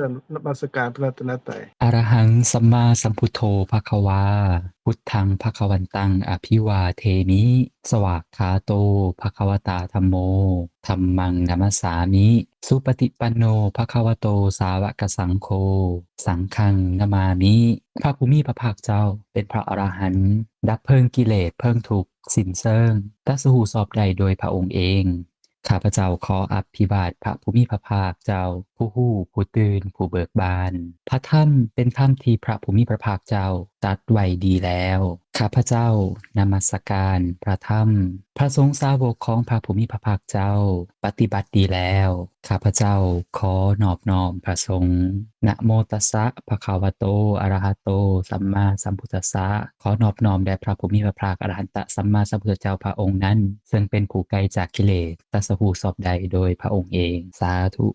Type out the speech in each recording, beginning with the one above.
ນນະມັດສະການພະລັດຕະນະໄຕ. ອະລະຫັງ ສຳມາສຳພຸດໂທ ພະຄະວາ ພຸດທັງ ພະຄະວັນຕັງ ອະພິວາເທມິ ສະຫວາກຂາໂຕ ພະຄະວະຕາ ທຳໂມ ທຳມັງ ນະມັດສາມິ ສຸປະຕິປັນໂນ ພະຄະວະໂຕ ສາວະກະສັງໂຄ ສັງຄັງ ນະມາມິ. ພະຜູ້ມີພະພາກເຈົ້າເປັນພະອະລະຫັນ ດັບເພີງກິເລດ ເພີງທຸກ ສິ້ນເຊີງ ຕັດສະຮູ້ຊອບໄດ້ໂດຍພະອົງເອງ. ຂ້າພະເຈົ້າຂໍອະພິວາດພະຜູ້ມີພະພາກເຈົ້າ ຜູ້ຮູ້ ຜູ້ຕື່ນ ຜູ້ເບີກບານ. ພະທຳເປັນທຳທີ່ພະຜູ້ມີພະພາກເຈົ້າຕັດໄວ້ດີແລ້ວ. ຂ້າພະເຈົ້ານະມັດສະການພະທຳ. ພະສົງສາວົກຂອງພະຜູ້ມີພະພາກເຈົ້າປະຕິບັດດີແລ້ວ. ຂ້າພະເຈົ້າຂໍນອບນ້ອມພະສົງ. ນະໂມຕັດສະ ພະຄະວະໂຕ ອະລະຫະໂຕ ສຳມາສຳພຸດທັດສະ. ຂໍນອບນ້ອມແດ່ພະຜູ້ມີພະພາກ ອະລະຫັນຕະສຳມາສຳພຸດທະເຈົ້າພະອົງນັ້ນ ເຊິ່ງເປັນຜູ້ໄກຈາກກິເລດ ຕັດສະຮູ້ຊອບໄດ້ໂດຍພະອົງເອງ. ສາທຸ.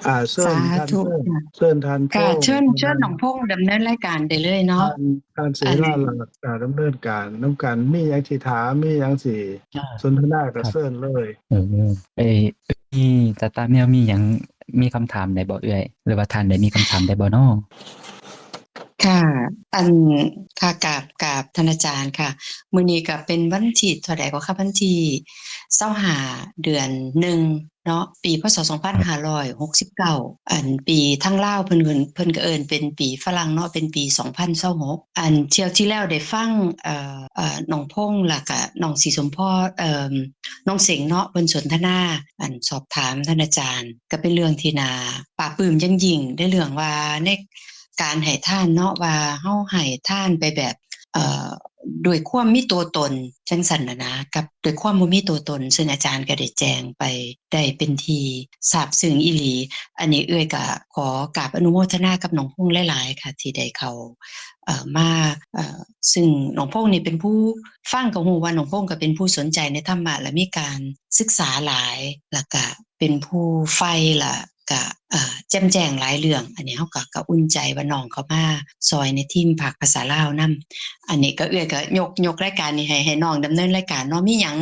ອ່າ ເຊີນ ສາທຸ ເຊີນ ເຊີນທ່ານ ເຊີນ ເຊີນ ເຊີນນ້ອງພົງດຳເນີນລາຍການໄດ້ເລີຍເນາະ. ທ່ານ ທ່ານເສລາລັດ ອ່າ ດຳເນີນການນຳກັນ. ມີຫຍັງຊິຖາມ ມີຫຍັງຊິ ອ່າ ສົນທະນາກໍເຊີນເລີຍ. ເອີ ເອີ ມີ ຕາຕາແມວມີຫຍັງ ມີຄຳຖາມໄດ້ບໍ່ເອື້ອຍ ຫຼືວ່າທ່ານໃດມີຄຳຖາມໄດ້ບໍ່ເນາະ? ຄ່ະ ອັນ ຄ່ະ ກາບ ກາບທ່ານອາຈານຄ່ະ. ມື້ນີ້ກໍເປັນວັນທີເທົ່າໃດກໍຄ່ະ? ວັນທີຊາວຫ້າ ເດືອນໜຶ່ງເນາະ ປີ ພ.ສ. ສອງພັນຫ້າຮ້ອຍຫົກສິບເກົ້າ ອັນ ປີທາງລາວເພິ່ນ ເພິ່ນ ເພິ່ນກໍເອີ້ນເປັນປີຝຣັ່ງເນາະ ເປັນປີສອງພັນຊາວຫົກ. ອັນ ທ່ຽວທີ່ແລ້ວໄດ້ຟັງ ເອີ ເອີ ນ້ອງພົງ ແລ້ວກະນ້ອງສີສົມພອນ ເອີ ນ້ອງເສັງເນາະ ເພິ່ນສົນທະນາ ອັນ ສອບຖາມທ່ານອາຈານ ກໍເປັນເລື່ອງທີ່ໜ້າປາບປຶ້ມຢ່າງຍິ່ງ ໃນເລື່ອງວ່າໃນການໃຫ້ທານເນາະ ວ່າເຮົາໃຫ້ທານໄປແບບ ເອີ ດ້ວຍຄວາມມີຕົວຕົນຈັ່ງຊັ້ນນະນະ ກັບດ້ວຍຄວາມບໍ່ມີຕົວຕົນ ເຊິ່ງອາຈານກໍໄດ້ແຈ້ງໄປໄດ້ເປັນທີ່ຊາບຊຶ້ງອີ່ຫຼີ. ອັນນີ້ເອື້ອຍກໍຂໍກາບອະນຸໂມທະນາກັບນ້ອງພົງຫຼາຍໆ ຄ່ະ ທີ່ໄດ້ເຂົ້າ ເອີ ມາ ເອີ ເຊິ່ງນ້ອງພົງນີ້ເປັນຜູ້ ຟັງກໍຮູ້ວ່ານ້ອງພົງກໍເປັນຜູ້ສົນໃຈໃນທຳມະ ແລະ ມີການສຶກສາຫຼາຍ ແລ້ວກະເປັນຜູ້ໃຝ່ ແລ້ວກະ ເອີ ແຈ່ມແຈ້ງຫຼາຍເລື່ອງ. ອັນນີ້ເຮົາກໍ ກໍອຸ່ນໃຈວ່ານ້ອງເຂົ້າມາຊ່ອຍໃນທີມພາກພາສາລາວນຳ. ອັນນີ້ກໍເອື້ອຍກໍຍົກ ຍົກລາຍການນີ້ໃຫ້ ໃຫ້ນ້ອງດຳເນີນລາຍການເນາະ. ມີຫຍັງ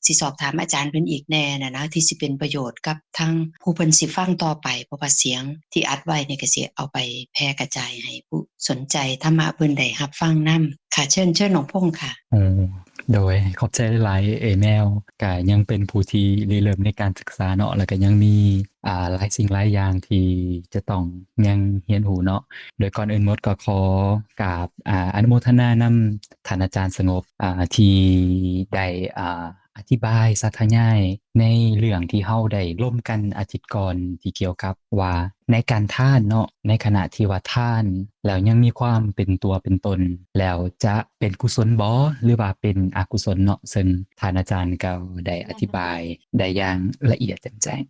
ຊິສອບຖາມອາຈານເພິ່ນອີກແດ່ນະນະ ທີ່ຊິເປັນປະໂຫຍດກັບທາງຜູ້ເພິ່ນຊິຟັງຕໍ່ໄປ ເພາະວ່າສຽງທີ່ອັດໄວ້ນີ້ກໍຊິເອົາໄປແຜ່ກະຈາຍໃຫ້ຜູ້ ສົນໃຈທຳມະເພິ່ນໄດ້ຮັບຟັງນຳ. ຄ່ະ ເຊີນ ເຊີນນ້ອງພົງຄ່ະ. ໂອ້ ໂດຍ ຂອບໃຈຫຼາຍໆ ເອື້ອຍແມວ ກະຍັງເປັນຜູ້ທີ່ລິເລີ່ມໃນການສຶກສາເນາະ ແລ້ວກະຍັງມີ ອ່າ ຫຼາຍສິ່ງຫຼາຍຢ່າງທີ່ຈະຕ້ອງຍັງຮຽນຮູ້ເນາະ. ໂດຍກ່ອນອື່ນໝົດກໍຂໍກາບ ອ່າ ອະນຸໂມທະນານຳທ່ານອາຈານສະຫງົບ ອ່າ ທີ່ໄດ້ ອ່າ ອະທິບາຍສາທະຍາຍໃນເລື່ອງທີ່ເຮົາໄດ້ລົມກັນອາທິດກ່ອນ ທີ່ກ່ຽວກັບວ່າໃນການທານເນາະ ໃນຂະນະທີ່ວ່າທານແລ້ວຍັງມີຄວາມເປັນຕົວເປັນຕົນ ແລ້ວຈະເປັນກຸສົນບໍ ຫຼືວ່າເປັນອະກຸສົນເນາະ, ເຊິ່ງທ່ານອາຈານກໍໄດ້ອະທິບາຍໄດ້ຢ່າງລະອຽດແຈ່ມແຈ້ງ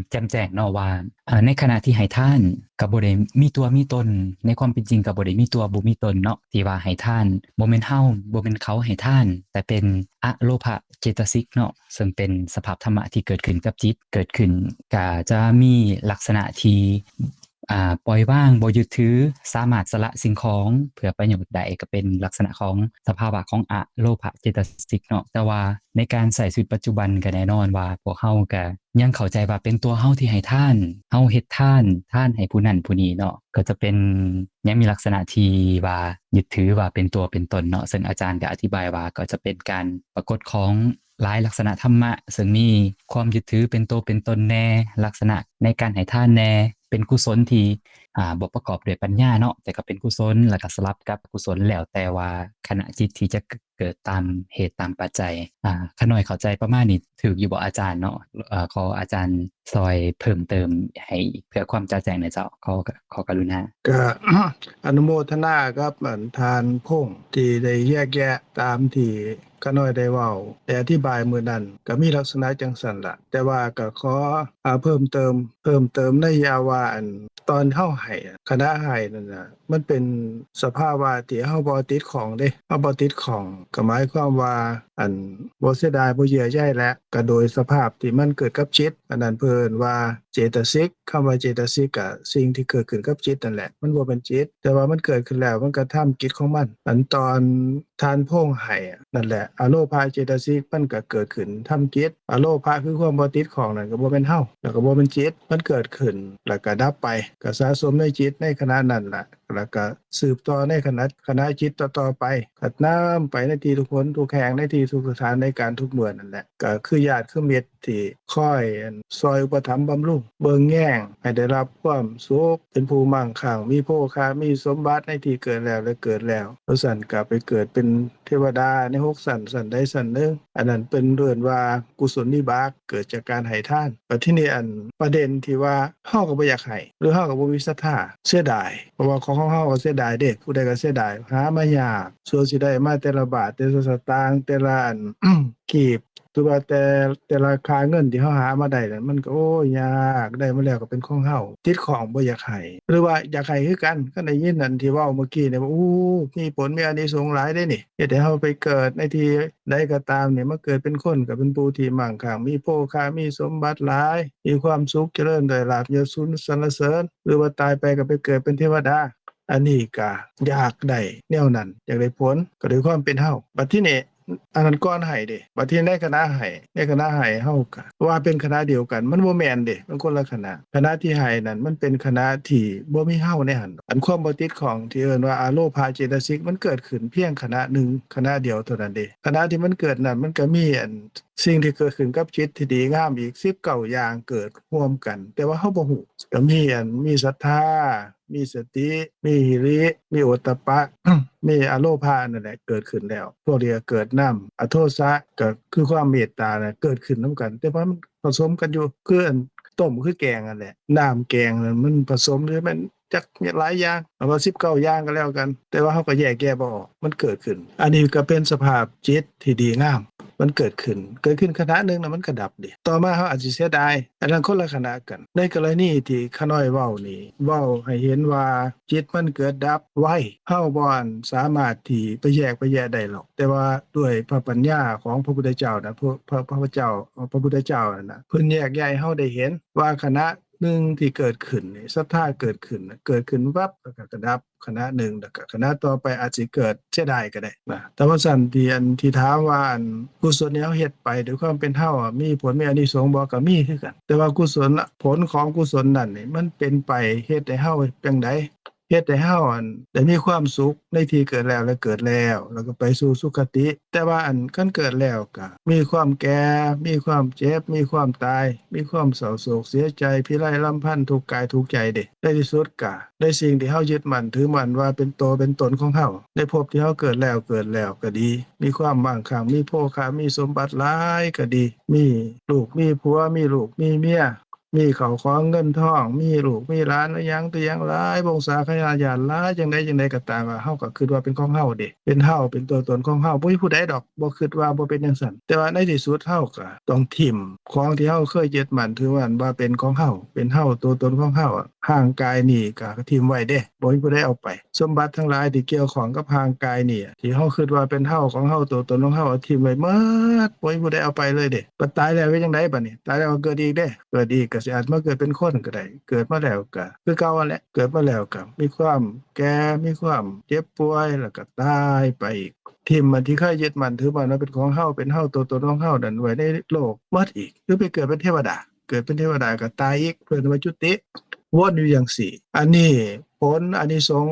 ແຈ່ມແຈ້ງເນາະວ່າ ເອີ ໃນຂະນະທີ່ໃຫ້ທານກໍບໍ່ໄດ້ມີຕົວມີຕົນ, ໃນຄວາມເປັນຈິງກໍບໍ່ໄດ້ມີຕົວບໍ່ມີຕົນເນາະ, ທີ່ວ່າໃຫ້ທານບໍ່ແມ່ນເຮົາ ບໍ່ແມ່ນເຂົາໃຫ້ທານ, ແຕ່ເປັນອະໂລພະເຈຕະສິກເນາະ, ເຊິ່ງເປັນສະພາບທຳມະທີ່ເກີດຂຶ້ນກັບຈິດ, ເກີດຂຶ້ນກໍຈະມີລັກສະນະທີ່ ອ່າ ປ່ອຍວາງ ບໍ່ຍຶດຖື, ສາມາດສະຫຼະສິ່ງຂອງເພື່ອປະໂຫຍດໄດ້, ກໍເປັນລັກສະນະຂອງສະພາວະຂອງອະໂລພະເຈຕະສິກເນາະ. ແຕ່ວ່າໃນການໃຊ້ຊີວິດປັດຈຸບັນກໍແນ່ນອນວ່າພວກເຮົາກໍຍັງເຂົ້າໃຈວ່າເປັນຕົວເຮົາທີ່ໃຫ້ທານ, ເຮົາເຮັດທານ, ທານໃຫ້ຜູ້ນັ້ນຜູ້ນີ້ເນາະ, ກໍຈະເປັນ ຍັງມີລັກສະນະທີ່ວ່າຍຶດຖືວ່າເປັນຕົວເປັນຕົນເນາະ, ເຊິ່ງອາຈານກໍອະທິບາຍວ່າກໍຈະເປັນການປາກົດຂອງຫຼາຍລັກສະນະທຳມະ, ເຊິ່ງມີຄວາມຍຶດຖືເປັນຕົວເປັນຕົນແດ່, ລັກສະນະໃນການໃຫ້ທານແດ່, ເປັນກຸສົນທີ່ ອ່າ ບໍ່ປະກອບດ້ວຍປັນຍາເນາະ, ແຕ່ກໍເປັນກຸສົນ ແລ້ວກໍສະຫຼັບກັບອະກຸສົນ, ແລ້ວແຕ່ວ່າຂະນະຈິດທີ່ຈະເກີດຕາມເຫດຕາມປັດໄຈ. ອ່າ ຂ້ານ້ອຍເຂົ້າໃຈປະມານນີ້ຖືກຢູ່ບໍ່ອາຈານເນາະ? ເອີ ຂໍອາຈານຊ່ອຍເພີ່ມເຕີມໃຫ້ເພື່ອຄວາມຈະແຈ້ງແດ່ເຈົ້າ, ຂໍ ຂໍກະລຸນາ. ກະ ອະນຸໂມທະນາກັບ ອັນ ທ່ານພົງທີ່ໄດ້ແຍກແຍະຕາມທີ່ ຂ້ານ້ອຍໄດ້ເວົ້າ ໄດ້ອະທິບາຍມື້ນັ້ນ ກໍມີລັກສະນະຈັ່ງຊັ້ນລະ, ແຕ່ວ່າກໍຂໍ ອາ ເພີ່ມເຕີມ ເພີ່ມເຕີມໃນຍາວ່າ ອັນ ຕອນເຮົາໃຫ້ ຂະນະໃຫ້ນັ້ນນະ ມັນເປັນສະພາວະທີ່ເຮົາບໍ່ຕິດຂ້ອງເດ້, ເຮົາບໍ່ຕິດຂ້ອງ ກໍໝາຍຄວາມວ່າ ອັນບໍ່ເສຍດາຍ ບໍ່ເຍື່ອໃຍ ແລະ ກໍໂດຍສະພາບທີ່ມັນເກີດກັບຈິດ. ອັນນັ້ນເພິ່ນວ່າເຈຕະສິກ. ຄຳວ່າເຈຕະສິກ ກໍສິ່ງທີ່ເກີດຂຶ້ນກັບຈິດນັ້ນແຫຼະ, ມັນບໍ່ແມ່ນຈິດ ແຕ່ວ່າມັນເກີດຂຶ້ນແລ້ວ ມັນກໍທຳກິດຂອງມັນ. ອັນຕອນທ່ານພົງໃຫ້ນັ້ນແຫຼະ ອະໂລພະເຈຕະສິກ ມັນກໍເກີດຂຶ້ນທຳກິດ. ອະໂລພະ ຄືຄວາມບໍ່ຕິດຂ້ອງນັ້ນ ກໍບໍ່ແມ່ນເຮົາ ແລ້ວກໍບໍ່ແມ່ນຈິດ, ມັນເກີດຂຶ້ນ ແລ້ວກໍດັບໄປ ກໍສະສົມໃນຈິດໃນຂະນະນັ້ນລະ ແລ້ວກໍສືບຕໍ່ໃນຂະນະ ຂະນະຈິດຕໍ່ໆໄປ ກໍນຳໄປໃນທີ່ທຸກຄົນທຸກແຫ່ງ ໃນທີ່ທຸກສະຖານ ໃນການທຸກເມື່ອນັ້ນແຫຼະ ກໍຄືຍາດຄືມິດທີ່ຄອຍ ອັນ ຊ່ອຍອຸປະຖຳບຳລຸງ ເບິ່ງແຍງໃຫ້ໄດ້ຮັບຄວາມສຸກ ເປັນຜູ້ມັ່ງຄັ່ງ ມີໂພຄາ ມີສົມບັດໃນທີ່ເກີດແລ້ວ ແລະ ເກີດແລ້ວ. ບໍ່ຊັ້ນກໍໄປເກີດເປັນເທວະດາໃນຫົກຊັ້ນ ຊັ້ນໃດຊັ້ນໜຶ່ງ. ອັນນັ້ນເພິ່ນເອີ້ນວ່າກຸສົນວິບາກ ເກີດຈາກການໃຫ້ທານ. ບັດທີນີ້ອັນປະເດັນທີ່ວ່າເຮົາກໍບໍ່ຢາກໃຫ້ ຫຼືເຮົາກໍບໍ່ມີສັດທາ ເສຍດາຍ ເພາະວ່າຂອງຂອງເຮົາກໍເສຍດາຍເດ້ ຜູ້ໃດກໍເສຍດາຍ ຫາມາຍາກ ສ່ວນຊິໄດ້ມາແຕ່ລະບາດ ແຕ່ລະສະຕາງ ແຕ່ລະອັນ ກີບ ຫຼືວ່າແຕ່ ແຕ່ລະຄ່າເງິນທີ່ເຮົາຫາມາໄດ້ນັ້ນ ມັນກໍ ໂອ້ຍ ຍາກ ໄດ້ມາແລ້ວກໍເປັນຂອງເຮົາ ຕິດຂ້ອງ ບໍ່ຢາກໃຫ້ ຫຼືວ່າຢາກໃຫ້ຄືກັນ. ຄັນໄດ້ຍິນອັນທີ່ເວົ້າເມື່ອກີ້ນີ້ ໂອ້ ມີຜົນ ມີອານິສົງຫຼາຍເດ້ນີ້ ເຮັດໃຫ້ເຮົາໄປເກີດໃນທີ່ໃດກໍຕາມນີ້ ມາເກີດເປັນຄົນ ກໍເປັນຜູ້ທີ່ມັ່ງຄັ່ງ ມີໂພຄາ ມີສົມບັດຫຼາຍ ມີຄວາມສຸກ ຈະເລີນດ້ວຍລາບ ຍດສັນລະເສີນ ຫຼືວ່າຕາຍໄປກໍໄປເກີດເປັນເທວະດາ. ອັນນີ້ກໍຢາກໄດ້ແນວນັ້ນ ຢາກໄດ້ຜົນ ກໍດ້ວຍຄວາມເປັນເຮົາ. ບັດທີນີ້ ອັນນັ້ນກ່ອນໃຫ້ເດ້ ບັດທີໃນຂະນະໃຫ້ ໃນຂະນະໃຫ້ເຮົາກໍວ່າເປັນຂະນະດຽວກັນ ມັນບໍ່ແມ່ນເດ້ ມັນຄົນລະຂະນະ. ຂະນະທີ່ໃຫ້ນັ້ນ ມັນເປັນຂະນະທີ່ບໍ່ມີເຮົາໃນຫັ້ນ. ອັນຄວາມບໍ່ຕິດຂ້ອງທີ່ເອີ້ນວ່າອະໂລພະເຈຕະສິກ ມັນເກີດຂຶ້ນພຽງຂະນະໜຶ່ງ ຂະນະດຽວເທົ່ານັ້ນເດ້. ຂະນະທີ່ມັນເກີດນັ້ນ ມັນກໍມີອັນ ສິ່ງທີ່ເກີດຂຶ້ນກັບຈິດທີ່ດີງາມອີກສິບເກົ້າຢ່າງເກີດຮ່ວມກັນ ແຕ່ວ່າເຮົາບໍ່ຮູ້. ກໍມີອັນ ມີສັດທາ ມີສະຕິ ມີຫິລິ ມີໂອດຕະປະ ມີອະໂລພະນັ້ນແຫຼະເກີດຂຶ້ນແລ້ວ. ພວກທີ່ເກີດນຳອະໂທສະ ກໍຄືຄວາມເມດຕານະ ເກີດຂຶ້ນນຳກັນ ແຕ່ວ່າມັນປະສົມກັນຢູ່ ຄືອັນຕົ້ມຄືແກງນັ້ນແຫຼະ ນ້ຳແກງນັ້ນມັນປະສົມ ຫຼືແມ່ນ ຈັກຫຼາຍຢ່າງ ແຕ່ວ່າສິບເກົ້າຢ່າງກໍແລ້ວກັນ ແຕ່ວ່າເຮົາກໍແຍກແຍະບໍ່ອອກ ມັນເກີດຂຶ້ນ. ອັນນີ້ກໍເປັນສະພາບຈິດທີ່ດີງາມ ມັນເກີດຂຶ້ນ ເກີດຂຶ້ນຂະນະໜຶ່ງແລ້ວມັນກໍດັບເດ້. ຕໍ່ມາເຮົາອາດຊິເສຍດາຍ ອັນນັ້ນຄົນລະຂະນະກັນ. ໃນກໍລະນີທີ່ຂະນ້ອຍເວົ້ານີ້ ເວົ້າໃຫ້ເຫັນວ່າຈິດມັນເກີດດັບໄວ ເຮົາບໍ່ອັນສາມາດທີ່ໄປແຍກໄປແຍະໄດ້ຫຼອກ ແຕ່ວ່າດ້ວຍພະປັນຍາຂອງພະພຸດທະເຈົ້ານະ ພະ ພະ ພະເຈົ້າ ພະພຸດທະເຈົ້ານັ້ນນະ ເພິ່ນແຍກແຍະໃຫ້ເຮົາໄດ້ເຫັນວ່າຂະນະ ໜຶ່ງທີ່ເກີດຂຶ້ນນີ້ ສັດທາເກີດຂຶ້ນນະ ເກີດຂຶ້ນວັບ ແລ້ວກໍກະດັບຂະນະໜຶ່ງ ແລ້ວກໍຂະນະຕໍ່ໄປອາດຊິເກີດເສຍດາຍກໍໄດ້ນະ. ແຕ່ວ່າຊັ້ນທີ່ ອັນທີ່ຖາມວ່າ ອັນ ກຸສົນທີ່ເຮົາເຮັດໄປດ້ວຍຄວາມເປັນເຮົາອະ ມີຜົນມີອານິສົງບໍ່? ກໍມີຄືກັນ ແຕ່ວ່າກຸສົນນະ ຜົນຂອງກຸສົນນັ້ນນີ້ ມັນເປັນໄປເຮັດໃຫ້ເຮົາຈັ່ງໃດ? ເຮັດໃຫ້ເຮົາ ອັນ ໄດ້ມີຄວາມສຸກໃນທີ່ເກີດແລ້ວ ແລະ ເກີດແລ້ວ ແລ້ວກໍໄປສູ່ສຸຄະຕິ. ແຕ່ວ່າ ອັນ ຄັນເກີດແລ້ວກໍມີຄວາມແກ່ ມີຄວາມເຈັບ ມີຄວາມຕາຍ ມີຄວາມເສົ້າໂສກເສຍໃຈ ພິໄລລຳພັນ ທຸກກາຍທຸກໃຈເດ້. ໃນທີ່ສຸດກໍ ໃນສິ່ງທີ່ເຮົາຍຶດໝັ້ນຖືໝັ້ນວ່າເປັນໂຕເປັນຕົນຂອງເຮົາ ໃນພົບທີ່ເຮົາເກີດແລ້ວ ເກີດແລ້ວກໍດີ ມີຄວາມໝັ້ງຄັ່ງ ມີໂພຄາ ມີສົມບັດຫຼາຍກໍດີ ມີລູກມີຜົວ ມີລູກມີເມຍ ມີເຂົ້າຂອງເງິນທອງ ມີລູກມີຫຼານ ອີຫຍັງຕົວຢ່າງຫຼາຍ ວົງສາຄະຍາຍາດຫຼາຍ ຈັ່ງໃດຈັ່ງໃດກໍຕາມ ວ່າເຮົາກໍຄິດວ່າເປັນຂອງເຮົາເດ້ ເປັນເຮົາ ເປັນຕົວຕົນຂອງເຮົາ ບໍ່ມີຜູ້ໃດດອກ ບໍ່ຄິດວ່າບໍ່ເປັນຈັ່ງຊັ້ນ. ແຕ່ວ່າໃນທີ່ສຸດເຮົາກໍຕ້ອງຖິ້ມຂອງທີ່ເຮົາເຄີຍຍຶດໝັ້ນຖືໝັ້ນວ່າເປັນຂອງເຮົາ ເປັນເຮົາ ຕົວຕົນຂອງເຮົາ. ຮ່າງກາຍນີ້ກໍຖິ້ມໄວ້ເດ້ ບໍ່ມີຜູ້ໃດເອົາໄປ. ສົມບັດທັງຫຼາຍທີ່ກ່ຽວຂ້ອງກັບຮ່າງກາຍນີ້ ທີ່ເຮົາຄິດວ່າເປັນເຮົາ ຂອງເຮົາ ຕົວຕົນຂອງເຮົາ ເອົາຖິ້ມໄວ້ໝົດ ບໍ່ມີຜູ້ໃດເອົາໄປເລີຍເດ້. ບັດຕາຍແລ້ວເຮັດຈັ່ງໃດບັດນີ້? ຕາຍແລ້ວກໍເກີດອີກເດ້ ເກີດອີກກໍຊິອາດມາເກີດເປັນຄົນກໍໄດ້ ເກີດມາແລ້ວກໍຄືເກົ່າຫັ້ນແຫຼະ ເກີດມາແລ້ວກໍມີຄວາມແກ່ ມີຄວາມເຈັບປ່ວຍ ແລ້ວກໍຕາຍໄປອີກ. ຖິ້ມອັນທີ່ເຄີຍຍຶດໝັ້ນຖືໝັ້ນວ່າເປັນຂອງເຮົາ ເປັນເຮົາ ຕົວຕົນຂອງເຮົານັ້ນໄວ້ໃນໂລກໝົດອີກ ຫຼືໄປເກີດເປັນເທວະດາ ເກີດເປັນເທວະດາກໍຕາຍອີກ ເພິ່ນວ່າຈຸຕິ ວົນຢູ່ຈັ່ງຊີ້. ອັນນີ້ຜົນອານິສົງ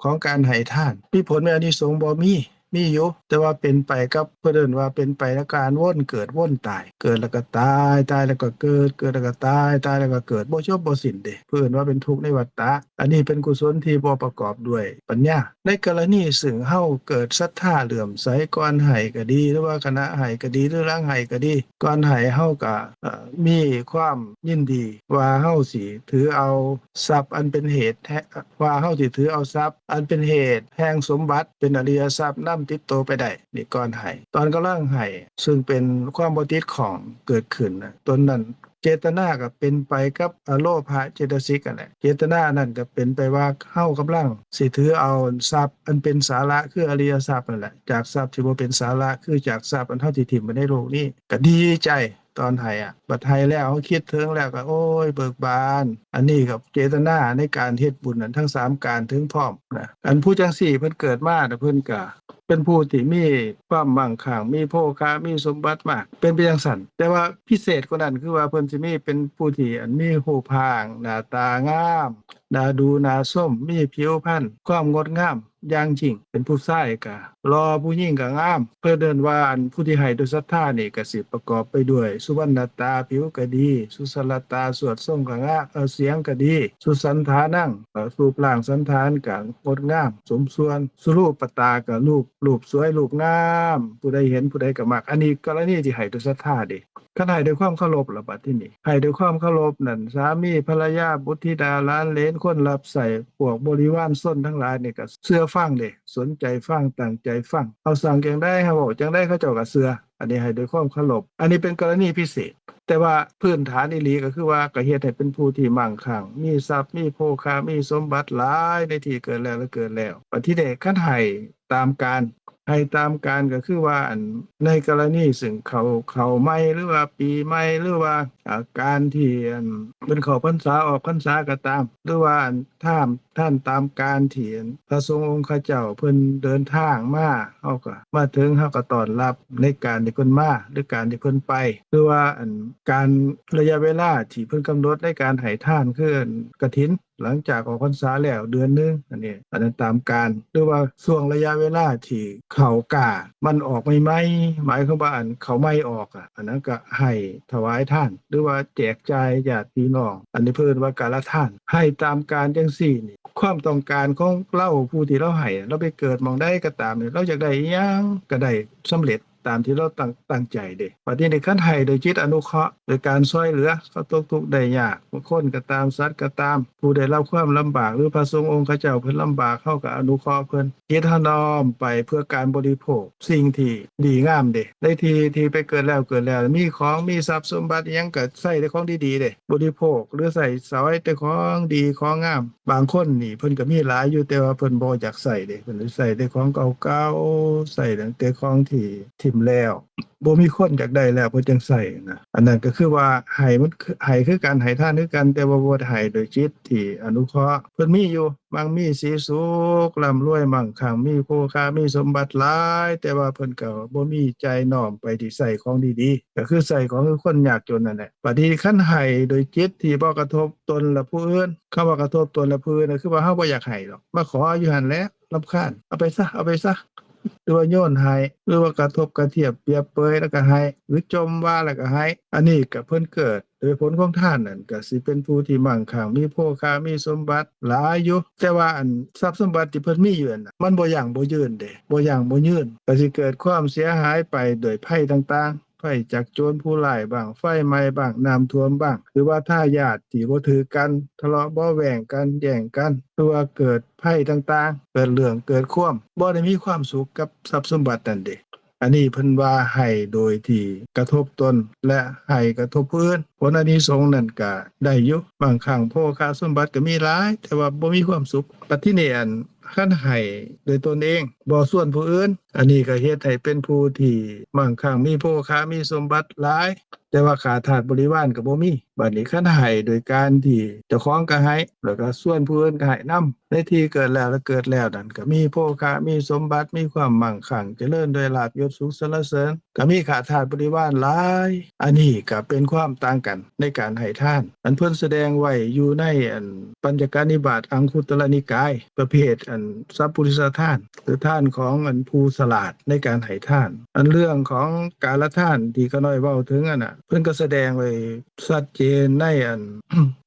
ຂອງການໃຫ້ທານ ມີຜົນມີອານິສົງບໍ່? ມີ ມີຢູ່ ແຕ່ວ່າເປັນໄປກັບ ເພິ່ນເອີ້ນວ່າເປັນໄປໃນການວົນເກີດວົນຕາຍ ເກີດແລ້ວກໍຕາຍ ຕາຍແລ້ວກໍເກີດ ເກີດແລ້ວກໍຕາຍ ຕາຍແລ້ວກໍເກີດ ບໍ່ຈົບບໍ່ສິ້ນເດ້ ເພິ່ນເອີ້ນວ່າເປັນທຸກໃນວັດຕະ. ອັນນີ້ເປັນກຸສົນທີ່ບໍ່ປະກອບດ້ວຍປັນຍາ. ໃນກໍລະນີເຊິ່ງເຮົາເກີດສັດທາເຫຼື້ອມໃສ ກ່ອນໃຫ້ກໍດີ ຫຼືວ່າຂະນະໃຫ້ກໍດີ ຫຼືຫຼັງໃຫ້ກໍດີ ກ່ອນໃຫ້ເຮົາກໍ ເອີ ມີຄວາມຍິນດີວ່າເຮົາຊິຖືເອົາຊັບອັນເປັນເຫດ ແຮ- ວ່າເຮົາຊິຖືເອົາຊັບອັນເປັນເຫດແຫ່ງສົມບັດ ເປັນອະລິຍະຊັບນຳຕິດໂຕໄປໄດ້ ນີ້ກ່ອນໃຫ້. ຕອນກຳລັງໃຫ້ ເຊິ່ງເປັນຄວາມບໍ່ຕິດຂ້ອງເກີດຂຶ້ນນະ ຕົນນັ້ນ ເຈດຕະນາກໍເປັນໄປກັບອະໂລພະເຈຕະສິກນັ້ນແຫຼະ. ເຈດຕະນານັ້ນກໍເປັນໄປວ່າເຮົາກຳລັງຊິຖືເອົາຊັບອັນເປັນສາລະ ຄືອະລິຍະຊັບນັ້ນແຫຼະ ຈາກຊັບທີ່ບໍ່ເປັນສາລະ ຄືຈາກຊັບອັນເຮົາຊິຖິ້ມໄປໃນໂລກນີ້ ກໍດີໃຈຕອນໃຫ້ອະ. ບັດໃຫ້ແລ້ວ ເຮົາຄິດເຖິງແລ້ວກໍ ໂອ້ຍ ເບີກບານ. ອັນນີ້ກໍເຈດຕະນາໃນການເຮັດບຸນນັ້ນ ທັງສາມການເຖິງພ້ອມນະ. ອັນຜູ້ຈັ່ງຊີ້ເພິ່ນເກີດມານະ ເພິ່ນກໍ ເປັນຜູ້ທີ່ມີຄວາມມັ່ງຄັ່ງ ມີໂພຄາ ມີສົມບັດມາກ ເປັນໄປຈັ່ງຊັ້ນ. ແຕ່ວ່າພິເສດກວ່ານັ້ນ ຄືວ່າເພິ່ນຊິມີເປັນຜູ້ທີ່ ອັນ ມີຮູບຮ່າງໜ້າຕາງາມ ໜ້າດູໜ້າຊົມ ມີຜິວພັນ ຄວາມງົດງາມຢ່າງຍິ່ງ. ເປັນຜູ້ຊາຍກໍຫຼໍ່ ຜູ້ຍິງກໍງາມ. ເພິ່ນເອີ້ນວ່າ ອັນ ຜູ້ທີ່ໃຫ້ດ້ວຍສັດທານີ້ ກໍຊິປະກອບໄປດ້ວຍສຸວັນນະຕາ ຜິວກໍດີ ສຸສັນລະຕາ ສວດຊົງກໍງາມ ເອີ ສຽງກໍດີ ສຸສັນຖານັງ ເອີ ຮູບຮ່າງສັນຖານກໍງົດງາມສົມສ່ວນ ສຸຣູປະຕາກໍຮູບ ຮູບສວຍ ຮູບງາມ ຜູ້ໃດເຫັນຜູ້ໃດກໍມັກ. ອັນນີ້ກໍລະນີທີ່ໃຫ້ດ້ວຍສັດທາເດ້. ຄັນໃຫ້ດ້ວຍຄວາມເຄົາລົບລະ ບັດທີນີ້ ໃຫ້ດ້ວຍຄວາມເຄົາລົບນັ້ນ ສາມີ ພັນລະຍາ ບຸດທິດາ ຫຼານເຫຼນ ຄົນຮັບໃຊ້ ພວກບໍລິວານຊົນທັງຫຼາຍນີ້ກໍເຊື່ອຟັງເດ້ ສົນໃຈຟັງ ຕັ້ງໃຈຟັງ. ເຮົາສັ່ງຈັ່ງໃດ ເຮົາເວົ້າຈັ່ງໃດ ເຂົາເຈົ້າກໍເຊື່ອ. ອັນນີ້ໃຫ້ດ້ວຍຄວາມເຄົາລົບ. ອັນນີ້ເປັນກໍລະນີພິເສດ. ແຕ່ວ່າພື້ນຖານອີ່ຫຼີກໍຄືວ່າ ກໍເຮັດໃຫ້ເປັນຜູ້ທີ່ມັ່ງຄັ່ງ ມີຊັບ ມີໂພຄາ ມີສົມບັດຫຼາຍໃນທີ່ເກີດແລ້ວ ແລະ ເກີດແລ້ວ. ບັດທີນີ້ຄັນໃຫ້ຕາມການ ໃຫ້ຕາມການກໍຄືວ່າ ອັນ ໃນກໍລະນີເຊິ່ງເຂົ້າ ເຂົ້າໃໝ່ ຫຼືວ່າປີໃໝ່ ຫຼືວ່າ ອາ ການທີ່ ອັນ ເພິ່ນເຂົ້າພັນສາ ອອກພັນສາກໍຕາມ ຫຼືວ່າ ອັນ ທ່ານ ທ່ານຕາມການທີ່ ອັນ ພະສົງອົງຄະເຈົ້າເພິ່ນເດີນທາງມາ ເຮົາກໍມາເຖິງ ເຮົາກໍຕ້ອນຮັບໃນການທີ່ເພິ່ນມາ ຫຼືການທີ່ເພິ່ນໄປ ຫຼືວ່າ ອັນ ການ ໄລຍະເວລາທີ່ເພິ່ນກຳນົດໃນການໃຫ້ທານ ຄື ອັນ ກະຖິນ ຫຼັງຈາກອອກພັນສາແລ້ວເດືອນໜຶ່ງ ອັນນີ້ ອັນນັ້ນຕາມການ ຫຼືວ່າຊ່ວງໄລຍະເວລາທີ່ເຂົ້າກ້າມັນອອກໃໝ່ໆ ໝາຍຄວາມວ່າ ອັນ ເຂົ້າໃໝ່ອອກ ອະ ອັນນັ້ນກໍໃຫ້ຖວາຍທານ ຫຼືວ່າແຈກຈ່າຍຍາດພີ່ນ້ອງ ອັນນີ້ເພິ່ນວ່າກາລະທານ ໃຫ້ຕາມການຈັ່ງຊີ້ນີ້ ຄວາມຕ້ອງການຂອງລາວ ຜູ້ທີ່ລາວໃຫ້ ລາວໄປເກີດໝ່ອງໃດກໍຕາມນີ້ ລາວຢາກໄດ້ອີ່ຫຍັງກໍໄດ້ສຳເລັດ ຕາມທີ່ລາວຕັ້ງ ຕັ້ງໃຈເດ້. ບັດນີ້ນີ້ ຄັນໃຫ້ໂດຍຈິດອະນຸເຄາະ ໂດຍການຊ່ວຍເຫຼືອ ເຂົາຕົກທຸກໄດ້ຍາກ ຄົນກໍຕາມ ສັດກໍຕາມ ຜູ້ໄດ້ຮັບຄວາມລຳບາກ ຫຼື ພະສົງອົງຄະເຈົ້າເພິ່ນລຳບາກ ເຮົາກໍອະນຸເຄາະເພິ່ນ. ຈິດເຮົານ້ອມໄປເພື່ອການບໍລິໂພກສິ່ງທີ່ດີງາມເດ້. ໃນທີ່ ທີ່ໄປເກີດແລ້ວ ເກີດແລ້ວ ມີຂອງ ມີຊັບສົມບັດອີ່ຫຍັງ ກໍໃຊ້ແຕ່ຂອງດີໆເດ້ ບໍລິໂພກ ຫຼື ໃຊ້ສອຍແຕ່ຂອງດີ ຂອງງາມ. ບາງຄົນນີ້ເພິ່ນກໍມີຫຼາຍຢູ່ ແຕ່ວ່າເພິ່ນບໍ່ຢາກໃຊ້ເດ້ ເພິ່ນໃຊ້ແຕ່ຂອງເກົ່າໆ ໃຊ້ຕັ້ງແຕ່ຂອງທີ່ຖິ້ມແລ້ວ ບໍ່ມີຄົນຢາກໄດ້ແລ້ວ ເພິ່ນຈັ່ງໃຊ້ນະ. ອັນນັ້ນກໍຄືວ່າໃຫ້ມັນ ໃຫ້ຄືກັນ ໃຫ້ທານຄືກັນ ແຕ່ວ່າບໍ່ໄດ້ໃຫ້ໂດຍຈິດທີ່ອະນຸເຄາະ. ເພິ່ນມີຢູ່ ມັກມີສີສຸກ ລ່ຳລວຍ ມັ່ງຄັ່ງ ມີໂພຄາ ມີສົມບັດຫຼາຍ ແຕ່ວ່າເພິ່ນກໍບໍ່ມີໃຈນ້ອມໄປທີ່ໃຊ້ຂອງດີໆ ກໍຄືໃຊ້ຂອງຄືຄົນຍາກຈົນນັ້ນແຫຼະ. ບັດນີ້ຄັນໃຫ້ໂດຍຈິດທີ່ບໍ່ກະທົບຕົນ ແລະ ຜູ້ອື່ນ ຄຳວ່າກະທົບຕົນ ແລະ ຜູ້ອື່ນ ກໍຄືວ່າເຮົາບໍ່ຢາກໃຫ້ດອກ ມາຂໍຢູ່ຫັ້ນແຫຼະ ລຳຄານ ເອົາໄປຊະ ເອົາໄປຊະ ຫຼືວ່າໂຍນໃຫ້ ຫຼືວ່າກະທົບກະທຽບປຽບເປີຍແລ້ວກໍໃຫ້ ຫຼືຈົ່ມວ່າແລ້ວກໍໃຫ້. ອັນນີ້ກໍເພິ່ນເກີດໂດຍຜົນຂອງທານນັ້ນ ກໍຊິເປັນຜູ້ທີ່ມັ່ງຄັ່ງ ມີໂພຄາ ມີສົມບັດຫຼາຍຢູ່. ແຕ່ວ່າອັນຊັບສົມບັດທີ່ເພິ່ນມີຢູ່ນັ້ນນະ ມັນບໍ່ຢັ້ງບໍ່ຍືນເດ້ ບໍ່ຢັ້ງບໍ່ຍືນ ກໍຊິເກີດຄວາມເສຍຫາຍໄປໂດຍໄພຕ່າງໆ ໄພຈາກໂຈນຜູ້ຮ້າຍບ້າງ ໄຟໄໝ້ບ້າງ ນ້ຳຖ້ວມບ້າງ ຫຼືວ່າທາຍາດທີ່ບໍ່ຖືກກັນ ທະເລາະເບາະແວ້ງກັນ ແຍ່ງກັນ ຫຼືວ່າເກີດໄພຕ່າງໆ ເກີດເລື່ອງເກີດຄວາມ ບໍ່ໄດ້ມີຄວາມສຸກກັບຊັບສົມບັດນັ້ນເດ້. ອັນນີ້ເພິ່ນວ່າໃຫ້ໂດຍທີ່ກະທົບຕົນ ແລະ ໃຫ້ກະທົບຜູ້ອື່ນ ຜົນອານິສົງນັ້ນກະໄດ້ຢູ່. ບາງຄັ້ງໂພຄາສົມບັດກະມີຫຼາຍ ແຕ່ວ່າບໍ່ມີຄວາມສຸກ. ບັດທີນີ້ ອັນ ຄັນໃຫ້ໂດຍຕົນເອງ ບໍ່ຊວນຜູ້ອື່ນ ອັນນີ້ກໍເຮັດໃຫ້ເປັນຜູ້ທີ່ບາງຄັ້ງມີໂພຄາ ມີສົມບັດຫຼາຍ ແຕ່ວ່າຂ້າທາດບໍລິວານກໍບໍ່ມີ. ບັດນີ້ຄັນໃຫ້ໂດຍການທີ່ເຈົ້າຂອງກໍໃຫ້ ແລ້ວກໍຊວນຜູ້ອື່ນກໍໃຫ້ນຳ ໃນທີ່ເກີດແລ້ວ ແລະ ເກີດແລ້ວນັ້ນ ກໍມີໂພຄາ ມີສົມບັດ ມີຄວາມມັ່ງຄັ່ງ ຈະເລີນດ້ວຍລາບຍົດສຸກສັນລະເສີນ ກໍມີຂ້າທາດບໍລິວານຫຼາຍ. ອັນນີ້ກໍເປັນຄວາມຕ່າງກັນໃນການໃຫ້ທານ ອັນເພິ່ນສະແດງໄວ້ຢູ່ໃນ ອັນ ປັນຈະກະນິບາດ ອັງຄຸດຕະລະນິກາຍ ປະເພດ ອັນ ສັບປຸລິສະທານ ຫຼື ທານຂອງ ອັນ ຜູ້ສະຫຼາດໃນການໃຫ້ທານ. ອັນເລື່ອງຂອງກາລະທານທີ່ຂ້ານ້ອຍເວົ້າເຖິງຫັ້ນນະ ເພິ່ນກໍສະແດງໄວ້ຊັດເຈນໃນ ອັນ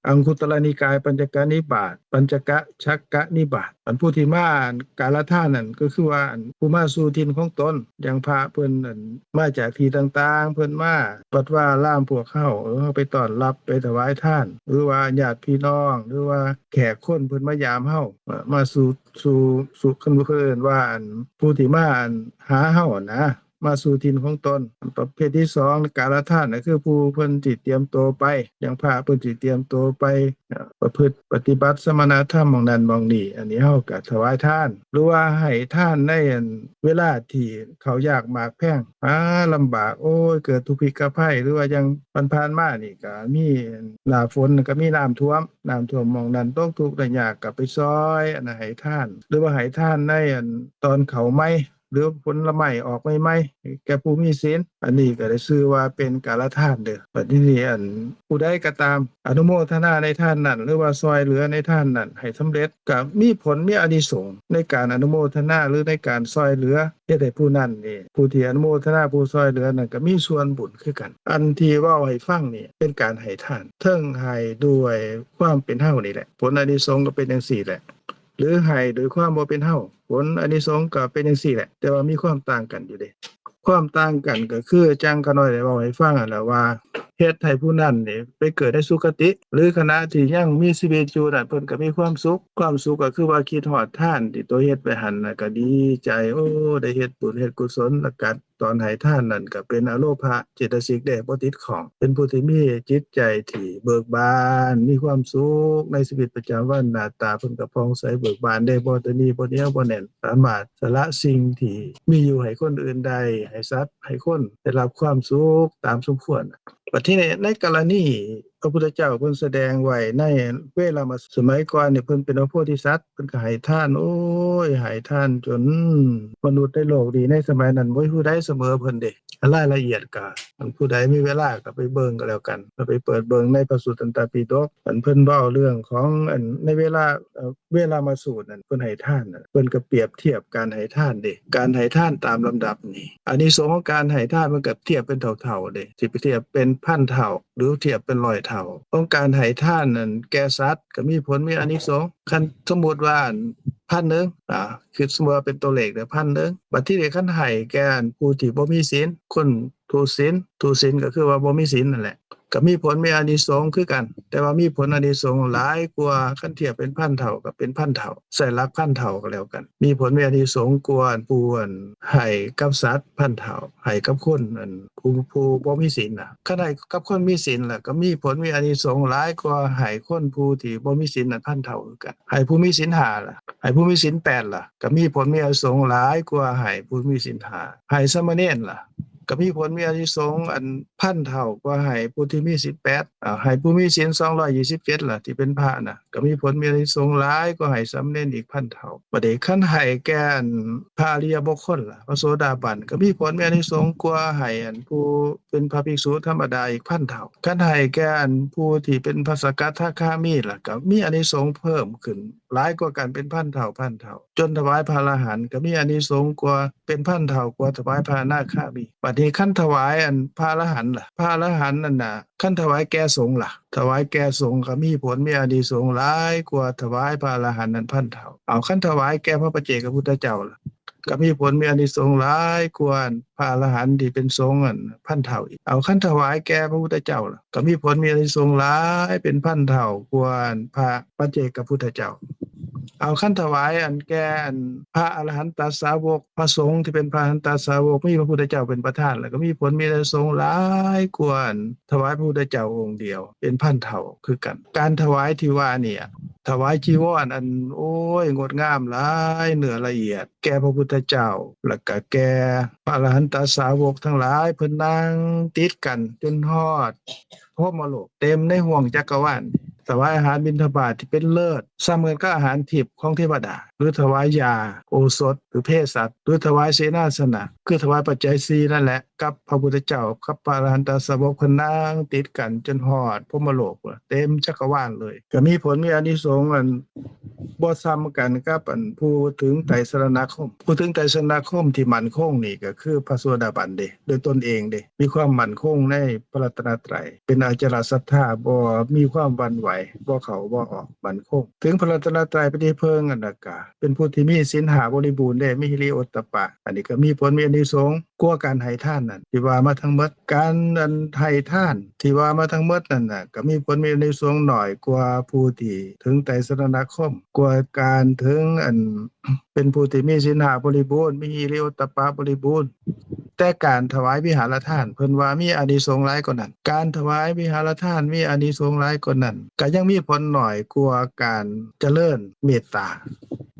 ອັງຄຸດຕະລະນິກາຍ ປັນຈະກະນິບາດ ປັນຈະກະ ສັກກະນິບາດ. ອັນຜູ້ທີ່ມາ ອັນ ກາລະທານນັ້ນ ກໍຄືວ່າ ອັນ ຜູ້ມາສູ່ຖິ່ນຂອງຕົນ ຢ່າງພະເພິ່ນ ອັນ ມາຈາກທີ່ຕ່າງໆ ເພິ່ນມາວັດວາອາຣາມພວກເຮົາ ເອີ ເຮົາໄປຕ້ອນຮັບ ໄປຖວາຍທານ ຫຼືວ່າຍາດພີ່ນ້ອງ ຫຼືວ່າແຂກຄົນເພິ່ນມາຢາມເຮົາ ເອີ ມາສູ່ ສູ່ ສູ່ ຄັນເພິ່ນວ່າ ອັນ ຜູ້ທີ່ມາ ອັນ ຫາເຮົາຫັ້ນນະ ມາສູ່ຖິ່ນຂອງຕົນ. ປະເພດທີສອງ ກາລະທານ ກໍຄືຜູ້ເພິ່ນຊິຕຽມໂຕໄປ ຢ່າງພະເພິ່ນຊິຕຽມໂຕໄປ ເອີ ປະພຶດປະຕິບັດສະມະນະທຳໝ່ອງນັ້ນໝ່ອງນີ້ ອັນນີ້ເຮົາກໍຖວາຍທານ ຫຼືວ່າໃຫ້ທານໃນອັນເວລາທີ່ເຂົ້າຍາກໝາກແພງ ອາ ລຳບາກ ໂອ້ຍ ເກີດທຸກພິກະໄພ ຫຼືວ່າຢ່າງຜ່ານໆມານີ້ກໍມີໜ້າຝົນກໍມີນ້ຳຖ້ວມ ນ້ຳຖ້ວມໝ່ອງນັ້ນຕົກທຸກໄດ້ຍາກກໍໄປຊ່ອຍ ອັນນັ້ນໃຫ້ທານ ຫຼືວ່າໃຫ້ທານໃນອັນຕອນເຂົ້າໃໝ່ ຫຼືຜົນລະໄມ້ອອກໃໝ່ໆ ແກ່ຜູ້ມີສິນ ອັນນີ້ກໍໄດ້ຊື່ວ່າເປັນກາລະທານເດີ້. ບັດທີນີ້ອັນຜູ້ໃດກໍຕາມອະນຸໂມທະນາໃນທານນັ້ນ ຫຼືວ່າຊ່ອຍເຫຼືອໃນທານນັ້ນໃຫ້ສຳເລັດ ກໍມີຜົນມີອານິສົງໃນການອະນຸໂມທະນາ ຫຼືໃນການຊ່ອຍເຫຼືອ ເຮັດໃຫ້ຜູ້ນັ້ນນີ້ ຜູ້ທີ່ອະນຸໂມທະນາ ຜູ້ຊ່ອຍເຫຼືອນັ້ນກໍມີສ່ວນບຸນຄືກັນ. ອັນທີ່ເວົ້າໃຫ້ຟັງນີ້ເປັນການໃຫ້ທານ ເຖິງໃຫ້ດ້ວຍຄວາມເປັນເຮົານີ້ແຫຼະ ຜົນອານິສົງກໍເປັນຈັ່ງຊີ້ແຫຼະ ຫຼືໃຫ້ໂດຍຄວາມບໍ່ເປັນເຮົາ ຜົນອານິສົງກໍເປັນຈັ່ງຊີ້ແຫຼະ ແຕ່ວ່າມີຄວາມຕ່າງກັນຢູ່ເດ້. ຄວາມຕ່າງກັນກໍຄື ຈັ່ງຂ້ານ້ອຍໄດ້ເວົ້າໃຫ້ຟັງຫັ້ນແຫຼະວ່າ ເຮັດໃຫ້ຜູ້ນັ້ນນີ້ໄປເກີດໃນສຸຄະຕິ ຫຼືຂະນະທີ່ຍັງມີຊີວິດຢູ່ນັ້ນ ເພິ່ນກໍມີຄວາມສຸກ. ຄວາມສຸກກໍຄືວ່າຄິດຮອດທານທີ່ຕົວເຮັດໄປຫັ້ນນະ ກໍດີໃຈ ໂອ້ ໄດ້ເຮັດບຸນເຮັດກຸສົນ ແລ້ວກໍຕອນໃຫ້ທານນັ້ນກໍເປັນອະໂລພະເຈດຕະສິກເດ້ ບໍ່ຕິດຂ້ອງ ເປັນຜູ້ທີ່ມີຈິດໃຈທີ່ເບີກບານ ມີຄວາມສຸກໃນຊີວິດປະຈຳວັນ ໜ້າຕາເພິ່ນກໍຜ່ອງໃສເບີກບານເດ້ ບໍ່ຕະໜີ່ ບໍ່ໜຽວ ບໍ່ແໜ້ນ ສາມາດສະຫຼະສິ່ງທີ່ມີຢູ່ໃຫ້ຄົນອື່ນໄດ້ ໃຫ້ສັດ ໃຫ້ຄົນໄດ້ຮັບຄວາມສຸກຕາມສົມຄວນ. ບັດທີນີ້ໃນກໍລະນີພະພຸດທະເຈົ້າເພິ່ນສະແດງໄວ້ໃນເວລາມາ ສະໄໝກ່ອນນີ້ເພິ່ນເປັນພະໂພທິສັດ ເພິ່ນກໍໃຫ້ທານ ໂອ້ຍ ໃຫ້ທານຈົນມະນຸດໃນໂລກນີ້ ໃນສະໄໝນັ້ນບໍ່ມີຜູ້ໃດສະເໝີເພິ່ນເດ້. ລາຍລະອຽດກໍ ອັນຜູ້ໃດມີເວລາກໍໄປເບິ່ງກໍແລ້ວກັນ ກໍໄປເປີດເບິ່ງໃນພະສຸດຕັນຕະປິດົກ ອັນເພິ່ນເວົ້າເລື່ອງຂອງ ອັນໃນເວລາ ເວລາມາສູດນັ້ນ ເພິ່ນໃຫ້ທານນັ້ນ ເພິ່ນກໍປຽບທຽບການໃຫ້ທານເດ້ ການໃຫ້ທານຕາມລຳດັບນີ້ ອານິສົງຂອງການໃຫ້ທານມັນກໍທຽບເປັນເທົ່າໆເດ້ ຊິໄປທຽບເປັນພັນເທົ່າ ຫຼືທຽບເປັນຮ້ອຍເທົ່າ ຂອງການໃຫ້ທານນັ້ນແກ່ສັດກໍມີຜົນມີອານິສົງ. ຄັນສົມມຸດວ່າ ອັນ ພັນໜຶ່ງ ອາ ຄືສົມມຸດວ່າເປັນຕົວເລກເດີ ພັນໜຶ່ງ ບັດທີນີ້ຄັນໃຫ້ແກ່ ອັນ ຜູ້ທີ່ບໍ່ມີສິນ ຄົນ ທຸສິນ ທຸສິນກໍຄືວ່າບໍ່ມີສິນນັ້ນແຫຼະ ກໍມີຜົນມີອານິສົງຄືກັນ ແຕ່ວ່າມີຜົນອານິສົງຫຼາຍກວ່າ ຄັນທຽບເປັນພັນເທົ່າກໍເປັນພັນເທົ່າ ໃຊ້ຫຼັກພັນເທົ່າກໍແລ້ວກັນ ມີຜົນມີອານິສົງກວ່າຜູ້ ອັນ ໃຫ້ກັບສັດພັນເທົ່າ ໃຫ້ກັບຄົນ ອັນ ຜູ້ ຜູ້ບໍ່ມີສິນນະ. ຄັນໃຫ້ກັບຄົນມີສິນລະ ກໍມີຜົນມີອານິສົງຫຼາຍກວ່າໃຫ້ຄົນຜູ້ທີ່ບໍ່ມີສິນນັ້ນພັນເທົ່າຄືກັນ. ໃຫ້ຜູ້ມີສິນຫ້າລະ ໃຫ້ຜູ້ມີສິນແປດລະ ກໍມີຜົນມີອານິສົງຫຼາຍກວ່າໃຫ້ຜູ້ມີສິນຫ້າ. ໃຫ້ສາມະເນນລະ ກໍມີຜົນມີອານິສົງ ອັນ ພັນເທົ່າກວ່າໃຫ້ຜູ້ທີ່ມີສິນແປດ ອາ ໃຫ້ຜູ້ມີສິນສອງຮ້ອຍຊາວເຈັດລະ ທີ່ເປັນພະນະ ກໍມີຜົນມີອານິສົງຫຼາຍກວ່າໃຫ້ສາມະເນນອີກພັນເທົ່າ. ບັດນີ້ຄັນໃຫ້ແກ່ ອັນ ພະອະລິຍະບຸກຄົນລະ ພະໂສດາບັນ ກໍມີຜົນມີອານິສົງກວ່າໃຫ້ ອັນ ຜູ້ເປັນພະພິກສຸທຳມະດາອີກພັນເທົ່າ. ຄັນໃຫ້ແກ່ ອັນ ຜູ້ທີ່ເປັນພະສະກັດທາຄາມີລະ ກໍມີອານິສົງເພີ່ມຂຶ້ນ ຫຼາຍກວ່າກັນເປັນພັນເທົ່າ ພັນເທົ່າ ຈົນຖວາຍພະອະລະຫັນ ກໍມີອານິສົງກວ່າ ເປັນພັນເທົ່າກວ່າຖວາຍພະອະນາຄາມີ. ບັດນີ້ຄັນຖວາຍ ອັນ ພະອະລະຫັນລະ ພະອະລະຫັນນັ້ນນະ ຄັນຖວາຍແກ່ສົງລະ ຖວາຍແກ່ສົງກໍມີຜົນມີອານິສົງຫຼາຍກວ່າຖວາຍພະອະລະຫັນນັ້ນພັນເທົ່າ. ເອົາ ຄັນຖວາຍແກ່ພະປັດເຈກະພຸດທະເຈົ້າລະ ກໍມີຜົນມີອານິສົງຫຼາຍກວ່າພະອະລະຫັນທີ່ເປັນສົງນັ້ນພັນເທົ່າອີກ. ເອົາ ຄັນຖວາຍແກ່ພະພຸດທະເຈົ້າລະ ກໍມີຜົນມີອານິສົງຫຼາຍເປັນພັນເທົ່າກວ່າພະປັດເຈກະພຸດທະເຈົ້າ. ເອົາ ຄັນຖວາຍ ອັນ ແກ່ ອັນ ພະອະລະຫັນຕະສາວົກ ພະສົງທີ່ເປັນພະອະລະຫັນຕະສາວົກ ມີພະພຸດທະເຈົ້າເປັນປະທານ ແລ້ວກໍມີຜົນມີອານິສົງຫຼາຍກວ່າຖວາຍພະພຸດທະເຈົ້າອົງດຽວເປັນພັນເທົ່າຄືກັນ. ການຖວາຍທີ່ວ່ານີ້ ຖວາຍຈີວອນ ອັນ ໂອ້ຍ ງົດງາມຫຼາຍ ເນື້ອລະອຽດ ແກ່ພະພຸດທະເຈົ້າ ແລ້ວກະແກ່ພະອະລະຫັນຕະສາວົກທັງຫຼາຍ ເພິ່ນນັ່ງຕິດກັນຈົນຮອດພົມມະໂລກ ເຕັມໃນຫ້ວງຈັກກະວານ. ຖວາຍອາຫານບິນທະບາດທີ່ເປັນເລີດ ສ່ຳເໝືອນກັບອາຫານທິບຂອງເທວະດາ ຫຼືຖວາຍຢາ ໂອສົດ ຫຼືເພສັດ ຫຼືຖວາຍເສນາສະນະ ຄືຖວາຍປັດໄຈສີ່ນັ້ນແຫຼະ ກັບພະພຸດທະເຈົ້າ ກັບພະອະລະຫັນຕະສາວົກ ເພິ່ນນັ່ງຕິດກັນຈົນຮອດພົມມະໂລກ ເຕັມຈັກກະວານເລີຍ. ກໍມີຜົນມີອານິສົງ ອັນ ບໍ່ສ່ຳກັນກັບ ອັນ ຜູ້ເຖິງໄຕສະລະນະຄົມ. ຜູ້ເຖິງໄຕສະລະນະຄົມທີ່ໝັ້ນຄົງນີ້ ກໍຄືພະໂສດາບັນເດ້ ໂດຍຕົນເອງເດ້ ມີຄວາມໝັ້ນຄົງໃນພະລັດຕະນະໄຕ ເປັນອະຈະລະສັດທາ ບໍ່ມີຄວາມຫວັ່ນໄຫວ ບໍ່ເຂົ້າບໍ່ອອກ ໝັ້ນຄົງ ເຖິງພະລັດຕະນະໄຕເປັນທີ່ເພິ່ງ ອັນ ແລ້ວກະເປັນຜູ້ທີ່ມີສິນຫ້າບໍລິບູນເດ້ ມີຫິລິໂອດຕະປະ ອັນນີ້ກໍມີຜົນມີອານິສົງກວ່າການໃຫ້ທານ ນັ້ນ ທີ່ວ່າມາທັງໝົດ ການອັນໃຫ້ທານທີ່ວ່າມາທັງໝົດນັ້ນນະ ກໍມີຜົນມີອານິສົງໜ້ອຍກວ່າຜູ້ທີ່ເຖິງໄຕສະລະນະຄົມ ກວ່າການເຖິງອັນ ເປັນຜູ້ທີ່ມີສິນຫ້າບໍລິບູນ ມີຫິລິໂອດຕະປະບໍລິບູນ. ແຕ່ການຖວາຍວິຫາລະທານ ເພິ່ນວ່າມີອານິສົງຫຼາຍກວ່ານັ້ນ. ການຖວາຍວິຫາລະທານມີອານິສົງຫຼາຍກວ່ານັ້ນ ກໍຍັງມີຜົນໜ້ອຍກວ່າການຈະເລີນເມດຕາ.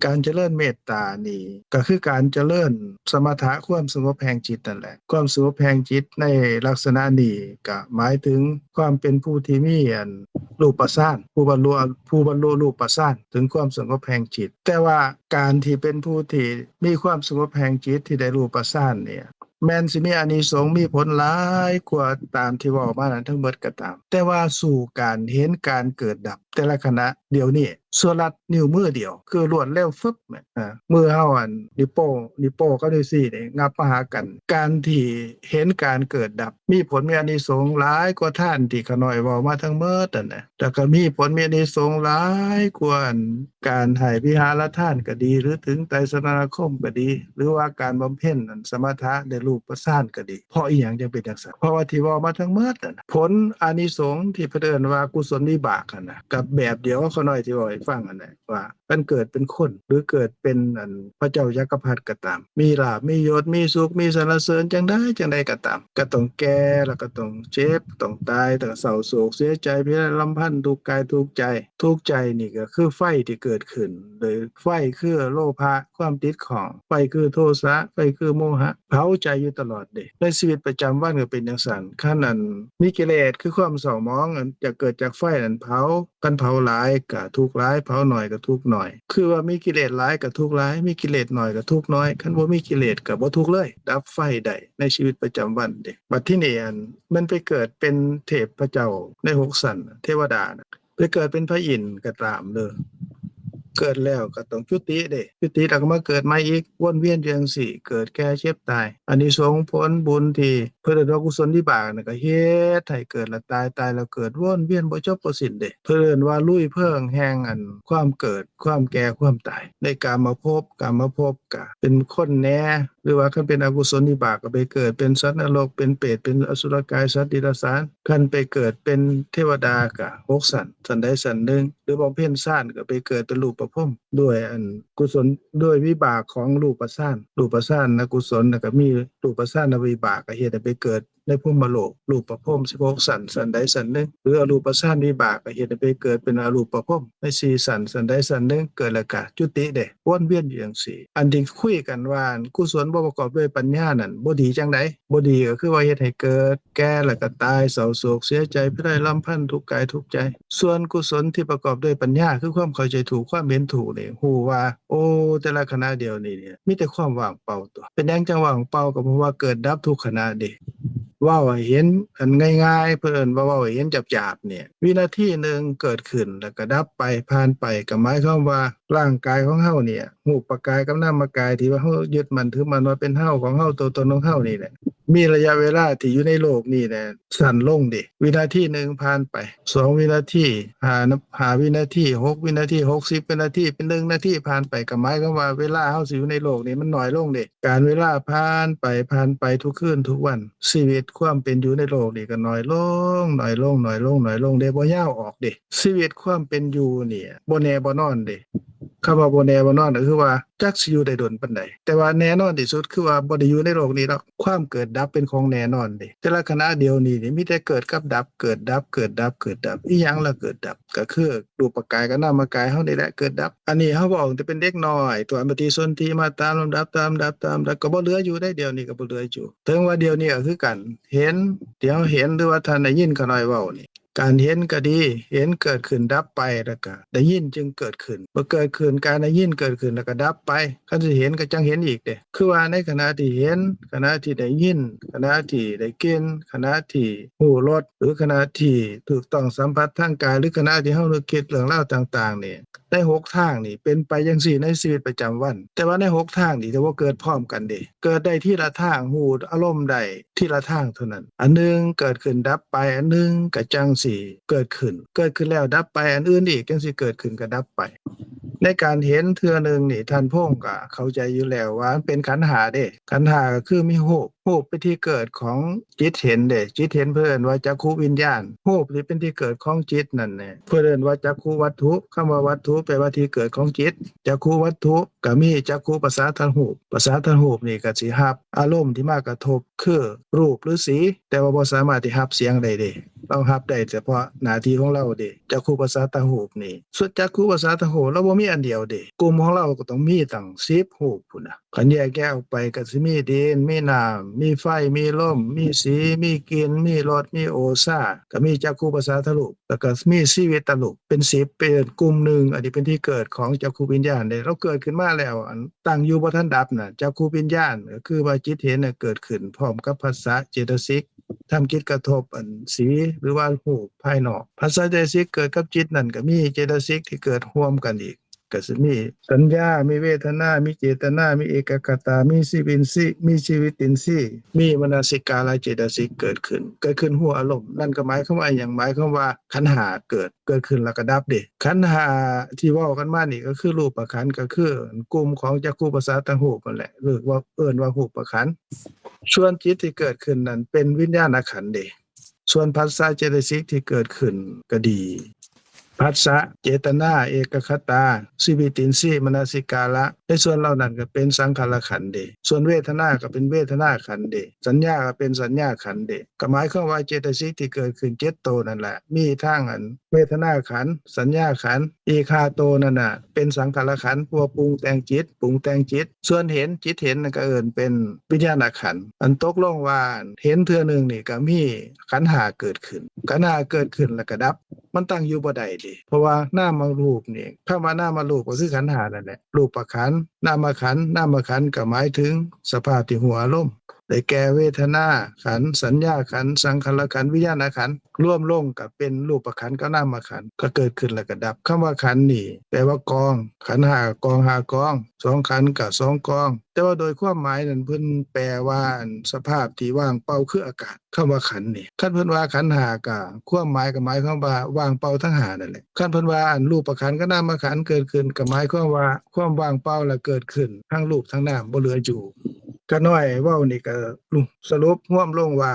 ການຈະເລີນເມດຕານີ້ ກໍຄືການຈະເລີນສະມະຖະ ຄວາມສະຫງົບແຫ່ງຈິດນັ້ນແຫຼະ. ຄວາມສະຫງົບແຫ່ງຈິດໃນລັກສະນະນີ້ ກໍໝາຍເຖິງຄວາມເປັນຜູ້ທີ່ມີອັນ ຮູປະຊານ ຜູ້ບັນລຸ ຜູ້ບັນລຸຮູປະຊານ ເຖິງຄວາມສະຫງົບແຫ່ງຈິດ. ແຕ່ວ່າການທີ່ເປັນຜູ້ທີ່ມີຄວາມສະຫງົບແຫ່ງຈິດທີ່ໄດ້ຮູປະຊານນີ້ ແມ່ນຊິມີອານິສົງ ມີຜົນຫຼາຍກວ່າຕາມທີ່ເວົ້າມານັ້ນທັງເບິດກໍຕາມ, ແຕ່ວ່າສູ້ການເຫັນການເກີດດັບແຕ່ລະຂະນະດຽວນີ້ ຊົ່ວລັດນິ້ວມືດຽວ ຄືລວດເລັວຟຶບ ອາ ມືເຮົາອັນ ນິ້ວໂປ້ ນິ້ວໂປ້ກັບນິ້ວຊີ້ນີ້ຫຍັບມາຫາກັນ. ການທີ່ເຫັນການເກີດດັບ ມີຜົນມີອານິສົງຫຼາຍກວ່າທານທີ່ຂ້ານ້ອຍເວົ້າມາທັງໝົດນັ້ນນະ, ແລ້ວກໍມີຜົນມີອານິສົງຫຼາຍກວ່າອັນ ການໃຫ້ວິຫາລະທານກໍດີ ຫຼື ເຖິງໄຕສະລະນະຄົມກໍດີ ຫຼືວ່າການບຳເພັນອັນສະມະຖະໄດ້ຮູປະຊານກໍດີ. ເພາະອີຫຍັງຈຶ່ງເປັນຈັ່ງຊັ້ນ? ເພາະວ່າທີ່ເວົ້າມາທັງໝົດນັ້ນນະ ຜົນອານິສົງທີ່ເພິ່ນເອີ້ນວ່າກຸສົນວິບາກຫັ້ນນະ ກັບແບບດຽວກັບຂ້ານ້ອຍທີ່ເວົ້າໃຫ້ຟັງຫັ້ນນະ ວ່າ ຄັນເກີດເປັນຄົນ ຫຼື ເກີດເປັນອັນພະເຈົ້າຈັກກະພັດກໍຕາມ ມີລາບ ມີຍົດ ມີສຸກ ມີສັນລະເສີນ ຈັ່ງໃດ ຈັ່ງໃດກໍຕາມ ກໍຕ້ອງແກ່ ແລ້ວກໍຕ້ອງເຈັບ ຕ້ອງຕາຍ ຕ້ອງເສົ້າໂສກເສຍໃຈ ພິໄລລຳພັນ ທຸກກາຍທຸກໃຈ. ທຸກໃຈນີ້ກໍຄືໄຟທີ່ເກີດຂຶ້ນ ໂດຍໄຟຄືໂລພະ ຄວາມຕິດຂ້ອງ, ໄຟຄືໂທສະ, ໄຟຄືໂມຫະ ເຜົາໃຈຢູ່ຕະຫຼອດເດ້. ໃນຊີວິດປະຈຳວັນກໍເປັນຈັ່ງຊັ້ນ. ຄັນອັນມີກິເລດ ຄືຄວາມເສົ້າໝອງ ອັນຈະເກີດຈາກໄຟນັ້ນເຜົາ, ຄັນເຜົາຫຼາຍກໍທຸກຫຼາຍ, ເຜົາໜ້ອຍກໍທຸກໜ້ອຍ. ຄືວ່າມີກິເລດຫຼາຍກໍທຸກຫຼາຍ, ມີກິເລດໜ້ອຍກໍທຸກໜ້ອຍ, ຄັນບໍ່ມີກິເລດກໍບໍ່ທຸກເລີຍ, ດັບໄຟໄດ້ໃນຊີວິດປະຈຳວັນເດ້. ບັດທີນີ້ອັນ ມັນໄປເກີດເປັນເທບພະເຈົ້າໃນຫົກຊັ້ນ ເທວະດານະ ໄປເກີດເປັນພະອິນກໍຕາມເດີ ເກີດແລ້ວກໍຕ້ອງຈຸຕິເດ້ ຈຸຕິແລ້ວກໍມາເກີດໃໝ່ອີກ ວົນວຽນຢູ່ຈັ່ງຊີ້ ເກີດແກ່ເຈັບຕາຍ. ອານິສົງຜົນບຸນທີ່ເພິ່ນເອີ້ນວ່າກຸສົນວິບາກນັ້ນ ກໍເຮັດໃຫ້ເກີດແລ້ວຕາຍ ຕາຍແລ້ວເກີດ ວົນວຽນບໍ່ຈົບບໍ່ສິ້ນເດ້. ເພິ່ນເອີ້ນວ່າລຸຍເພີງແຫ່ງອັນຄວາມເກີດ ຄວາມແກ່ ຄວາມຕາຍ ໃນກາມະພົບ ກາມະພົບກະເປັນຄົນແດ່ ຫຼືວ່າຄັນເປັນອະກຸສົນວິບາກກໍໄປເກີດເປັນສັດນະລົກ ເປັນເປດ ເປັນອະສຸລະກາຍ ສັດດິລະສານ. ຄັນໄປເກີດເປັນເທວະດາກໍຫົກຊັ້ນ ຊັ້ນໃດຊັ້ນໜຶ່ງ ຫຼືບຳເພັນຊານກໍໄປເກີດເປັນຮູບປະພົມ ດ້ວຍອັນກຸສົນ ດ້ວຍວິບາກຂອງຮູບປະຊານ. ຮູບປະຊານນະກຸສົນ ແລ້ວກໍມີຮູບປະຊານນະວິບາກ ກໍເຮັດໃຫ້ໄປເກີດ ໃນພົມມະໂລກ ຮູບປະພົມສິບຫົກຊັ້ນ ຊັ້ນໃດຊັ້ນໜຶ່ງ ຫຼືອະຮູບປະຊານວິບາກ ກໍເຮັດໃຫ້ໄປເກີດເປັນອະຮູບປະພົມໃນສີ່ຊັ້ນ ຊັ້ນໃດຊັ້ນໜຶ່ງ ເກີດແລ້ວກໍຈຸຕິເດ້ ວົນວຽນຢູ່ຈັ່ງຊີ້. ອັນທີ່ຄຸຍກັນວ່າ ອັນກຸສົນບໍ່ປະກອບດ້ວຍປັນຍານັ້ນ ບໍ່ດີຈັ່ງໃດ? ບໍ່ດີກໍຄືວ່າເຮັດໃຫ້ເກີດ ແກ່ ແລ້ວກໍຕາຍ ເສົ້າໂສກເສຍໃຈ ພິໄລລຳພັນ ທຸກກາຍທຸກໃຈ. ສ່ວນກຸສົນທີ່ປະກອບດ້ວຍປັນຍາ ຄືຄວາມເຂົ້າໃຈຖືກ ຄວາມເຫັນຖືກນີ້ ຮູ້ວ່າ ໂອ້ ແຕ່ລະຂະນະດຽວນີ້ ມີແຕ່ຄວາມວ່າງເປົ່າຕົວະ. ເປັນຫຍັງຈັ່ງວ່າງເປົ່າ? ກໍເພາະວ່າເກີດດັບທຸກຂະນະເດ້. ເວົ້າໃຫ້ເຫັນອັນງ່າຍໆ ເພິ່ນເອີ້ນວ່າເວົ້າໃຫ້ເຫັນຫຍາບໆນີ້ ວິນາທີໜຶ່ງເກີດຂຶ້ນ ແລ້ວກໍດັບໄປ ຜ່ານໄປ ກໍໝາຍຄວາມວ່າ ຮ່າງກາຍຂອງເຮົານີ້ ຮູບປະກາຍກັບນາມະກາຍ ທີ່ວ່າເຮົາຍຶດໝັ້ນຖືໝັ້ນວ່າເປັນເຮົາ ຂອງເຮົາ ຕົວຕົນຂອງເຮົານີ້ແຫຼະ ມີໄລຍະເວລາທີ່ຢູ່ໃນໂລກນີ້ແຫຼະ ສັ້ນລົງເດ້. ວິນາທີໜຶ່ງຜ່ານໄປ ສອງວິນາທີ ຫ້າ ຫ້າວິນາທີ ຫົກວິນາທີ ຫົກສິບວິນາທີ ເປັນໜຶ່ງນາທີຜ່ານໄປ ກໍໝາຍຄວາມວ່າເວລາເຮົາຊິຢູ່ໃນໂລກນີ້ມັນໜ້ອຍລົງເດ້. ການເວລາຜ່ານໄປ ຜ່ານໄປທຸກຄືນທຸກວັນ ຊີວິດຄວາມເປັນຢູ່ໃນໂລກນີ້ກໍໜ້ອຍລົງ ໜ້ອຍລົງ ໜ້ອຍລົງ ໜ້ອຍລົງເດ້ ບໍ່ຍາວອອກເດ້. ຊີວິດຄວາມເປັນຢູ່ນີ້ບໍ່ແນ່ບໍ່ນອນເດ້. ຄຳວ່າບໍ່ແນ່ບໍ່ນອນກໍຄືວ່າຈັກຊິຢູ່ໄດ້ດົນປານໃດ ແຕ່ວ່າແນ່ນອນທີ່ສຸດຄືວ່າບໍ່ໄດ້ຢູ່ໃນໂລກນີ້ດອກ. ຄວາມເກີດດັບເປັນຂອງແນ່ນອນເດ້. ແຕ່ລະຂະນະດຽວນີ້ນີ້ມີແຕ່ເກີດກັບດັບ ເກີດດັບ ເກີດດັບ ເກີດດັບ. ອີຫຍັງລະເກີດດັບ? ກໍຄືຮູບປະກາຍກັບນາມະກາຍເຮົານີ້ແຫຼະເກີດດັບ. ອັນນີ້ເຮົາເວົ້າຕັ້ງແຕ່ເປັນເດັກນ້ອຍ ຕົວະປະຕິສົນທິມາຕາມລຳດັບ ຕາມລຳດັບ ຕາມລຳດັບ ກໍບໍ່ເຫຼືອຢູ່ເດ້. ດຽວນີ້ກໍບໍ່ເຫຼືອຢູ່. ເຖິງວ່າດຽວນີ້ກໍຄືກັນ ເຫັນ ທີ່ເຮົາເຫັນ ຫຼືວ່າທ່ານໄດ້ຍິນຂ້ານ້ອຍເວົ້ານີ້ ການເຫັນກໍດີ ເຫັນເກີດຂຶ້ນດັບໄປ ແລ້ວກໍໄດ້ຍິນຈຶ່ງເກີດຂຶ້ນ. ເມື່ອເກີດຂຶ້ນ ການໄດ້ຍິນເກີດຂຶ້ນ ແລ້ວກໍດັບໄປ. ຄັນຊິເຫັນກໍຈັ່ງເຫັນອີກເດ້. ຄືວ່າໃນຂະນະທີ່ເຫັນ ຂະນະທີ່ໄດ້ຍິນ ຂະນະທີ່ໄດ້ກິ່ນ ຂະນະທີ່ຮູ້ລົດ ຫຼືຂະນະທີ່ຖືກຕ້ອງສຳຜັດທາງກາຍ ຫຼືຂະນະທີ່ເຮົານຶກຄິດເລື່ອງລາວຕ່າງໆນີ້ ໃນຫົກທາງນີ້ເປັນໄປຈັ່ງຊີ້ໃນຊີວິດປະຈຳວັນ. ແຕ່ວ່າໃນຫົກທາງນີ້ຈະບໍ່ເກີດພ້ອມກັນເດ້. ເກີດໄດ້ທີລະທາງ ຮູ້ອາລົມໄດ້ທີລະທາງເທົ່ານັ້ນ. ອັນໜຶ່ງເກີດຂຶ້ນດັບໄປ ອັນໜຶ່ງກໍຈັ່ງຊິເກີດຂຶ້ນ ເກີດຂຶ້ນແລ້ວດັບໄປ ອັນອື່ນອີກຈັ່ງຊິເກີດຂຶ້ນກໍດັບໄປ. ໃນການເຫັນເທື່ອໜຶ່ງນີ້ ທ່ານພົງກໍເຂົ້າໃຈຢູ່ແລ້ວວ່າມັນເປັນຂັນຫ້າເດ້. ຂັນຫ້າກໍຄືມີຮູບ, ຮູບເປັນທີ່ເກີດຂອງຈິດເຫັນເດ້. ຈິດເຫັນເພິ່ນເອີ້ນວ່າຈັກຂຸວິນຍານ, ຮູບທີ່ເປັນທີ່ເກີດຂອງຈິດນັ້ນແຫຼະ ເພິ່ນເອີ້ນວ່າຈັກຂຸວັດຖຸ. ຄຳວ່າວັດຖຸແປວ່າທີ່ເກີດຂອງຈິດ. ຈັກຂຸວັດຖຸກໍມີຈັກຂຸປະສາທະຮູບ, ປະສາທະຮູບນີ້ກໍຊິຮັບອາລົມທີ່ມາກະທົບ ຄືຮູບຫຼືສີ, ແຕ່ວ່າບໍ່ສາມາດທີ່ຮັບສຽງໄດ້ເດ້. ລາວຮັບໄດ້ສະເພາະໜ້າທີ່ຂອງລາວເດ້ ຈັກຂຸປະສາທະຮູບນີ້. ສ່ວນຈັກຂຸປະສາທະຮູບ ລາວບໍ່ມີອັນດຽວເດ້, ກຸ່ມຂອງລາວກໍຕ້ອງມີຕັ້ງສິບຮູບພຸ້ນນະ. ຄັນແຍກແຍະອອກໄປກໍຊິມີດິນ, ມີນ້ຳ, ມີໄຟ, ມີລົມ, ມີສີ, ມີກິ່ນ, ມີລົດ, ມີໂອຊາ, ກໍມີຈັກຂຸປະສາທະຮູບ, ແລ້ວກໍມີຊີວິດຕະຮູບ ເປັນສິບ, ເປັນກຸ່ມໜຶ່ງ. ອັນນີ້ເປັນທີ່ເກີດຂອງຈັກຂຸວິນຍານເດ້. ລາວເກີດຂຶ້ນມາແລ້ວ ອັນຕັ້ງຢູ່ບໍ່ທັນດັບນະ, ຈັກຂຸວິນຍານ ກໍຄືວ່າຈິດເຫັນນະ ເກີດຂຶ້ນພ້ອມກັບພັດສະເຈຕະສິກ ທຳກິດກະທົບອັນສີ ຫຼືວ່າຮູບພາຍນອກ. ພັດສະເຈຕະສິກເກີດກັບຈິດນັ້ນ ກໍມີເຈຕະສິກທີ່ເກີດຮ່ວມກັນອີກ, ກໍຊິມີສັນຍາ, ມີເວທະນາ, ມີເຈຕະນາ, ມີເອກະຄະຕາ, ມີຊີວິນຊີ, ມີຊີວິດຕິນຊີ, ມີມະນະສິກາລະເຈຕະສິກເກີດຂຶ້ນ, ເກີດຂຶ້ນຮູ້ອາລົມ. ນັ້ນກໍໝາຍຄວາມວ່າຫຍັງ? ໝາຍຄວາມວ່າຂັນຫ້າເກີດ, ເກີດຂຶ້ນແລ້ວກໍດັບເດ້. ຂັນຫ້າທີ່ເວົ້າກັນມານີ້ ກໍຄືຮູບປະຂັນ, ກໍຄືກຸ່ມຂອງຈັກຂຸປະສາທະຮູບນັ້ນແຫຼະ, ເອີ້ນວ່າ ເອີ້ນວ່າຮູບປະຂັນ. ສ່ວນຈິດທີ່ເກີດຂຶ້ນນັ້ນເປັນວິນຍານະຂັນເດ້. ສ່ວນພັດສະເຈຕະສິກທີ່ເກີດຂຶ້ນກໍດີ, ພັດສະ, ເຈຕະນາ, ເອກະຄະຕາ, ຊີວິດຕິນຊີ, ມະນະສິກາລະ, ໃນສ່ວນເຫຼົ່ານັ້ນກໍເປັນສັງຂາລະຂັນເດ້. ສ່ວນເວທະນາກໍເປັນເວທະນາຂັນເດ້, ສັນຍາກໍເປັນສັນຍາຂັນເດ້. ກໍໝາຍຄວາມວ່າເຈຕະສິກທີ່ເກີດຂຶ້ນເຈັດໂຕນັ້ນແຫຼະ ມີທັງອັນເວທະນາຂັນ, ສັນຍາຂັນ, ອີກຫ້າໂຕນັ້ນນະເປັນສັງຂາລະຂັນ, ເພາະວ່າປຸງແຕ່ງຈິດ, ປຸງແຕ່ງຈິດ. ສ່ວນເຫັນ, ຈິດເຫັນນັ້ນກໍເອີ້ນເປັນວິນຍານະຂັນ. ອັນຕົກລົງວ່າເຫັນເທື່ອໜຶ່ງນີ້ກໍມີຂັນຫ້າເກີດຂຶ້ນ, ຂັນຫ້າເກີດຂຶ້ນແລ້ວກໍດັບ, ມັນຕັ້ງຢູ່ບໍ່ໄດ້ເດ້. ເພາະວ່ານາມະຮູບນີ້, ຄຳວ່ານາມະຮູບກໍຄືຂັນຫ້ານັ້ນແຫຼະ, ຮູບປະຂັນ, ນາມະຂັນ, ນາມະຂັນກໍໝາຍເຖິງສະພາບທີ່ຮູ້ອາລົມ ໄດ້ແກ່ເວທະນາຂັນ, ສັນຍາຂັນ, ສັງຂາລະຂັນ, ວິນຍານະຂັນ, ລວມລົງກໍເປັນຮູບປະຂັນກັບນາມະຂັນ, ກໍເກີດຂຶ້ນແລ້ວກໍດັບ. ຄຳວ່າຂັນນີ້ແປວ່າກອງ, ຂັນຫ້າກໍກອງຫ້າກອງ, ສອງຂັນກໍສອງກອງ. ແຕ່ວ່າໂດຍຄວາມໝາຍນັ້ນ ເພິ່ນແປວ່າ ອັນ ສະພາບທີ່ວ່າງເປົ່າຄືອາກາດ. ຄຳວ່າຂັນນີ້ ຄັນເພິ່ນວ່າຂັນຫ້າ ກໍຄວາມໝາຍກໍໝາຍຄວາມວ່າວ່າງເປົ່າທັງຫ້ານັ້ນແຫຼະ. ຄັນເພິ່ນວ່າ ອັນ ຮູບປະຂັນກັບນາມະຂັນເກີດຂຶ້ນ ກໍໝາຍຄວາມວ່າຄວາມວ່າງເປົ່າລະເກີດຂຶ້ນ ທັງຮູບທັງນາມ ບໍ່ເຫຼືອຢູ່. ຂ້ານ້ອຍເວົ້ານີ້ກໍສະຫຼຸບຮວມລົງວ່າ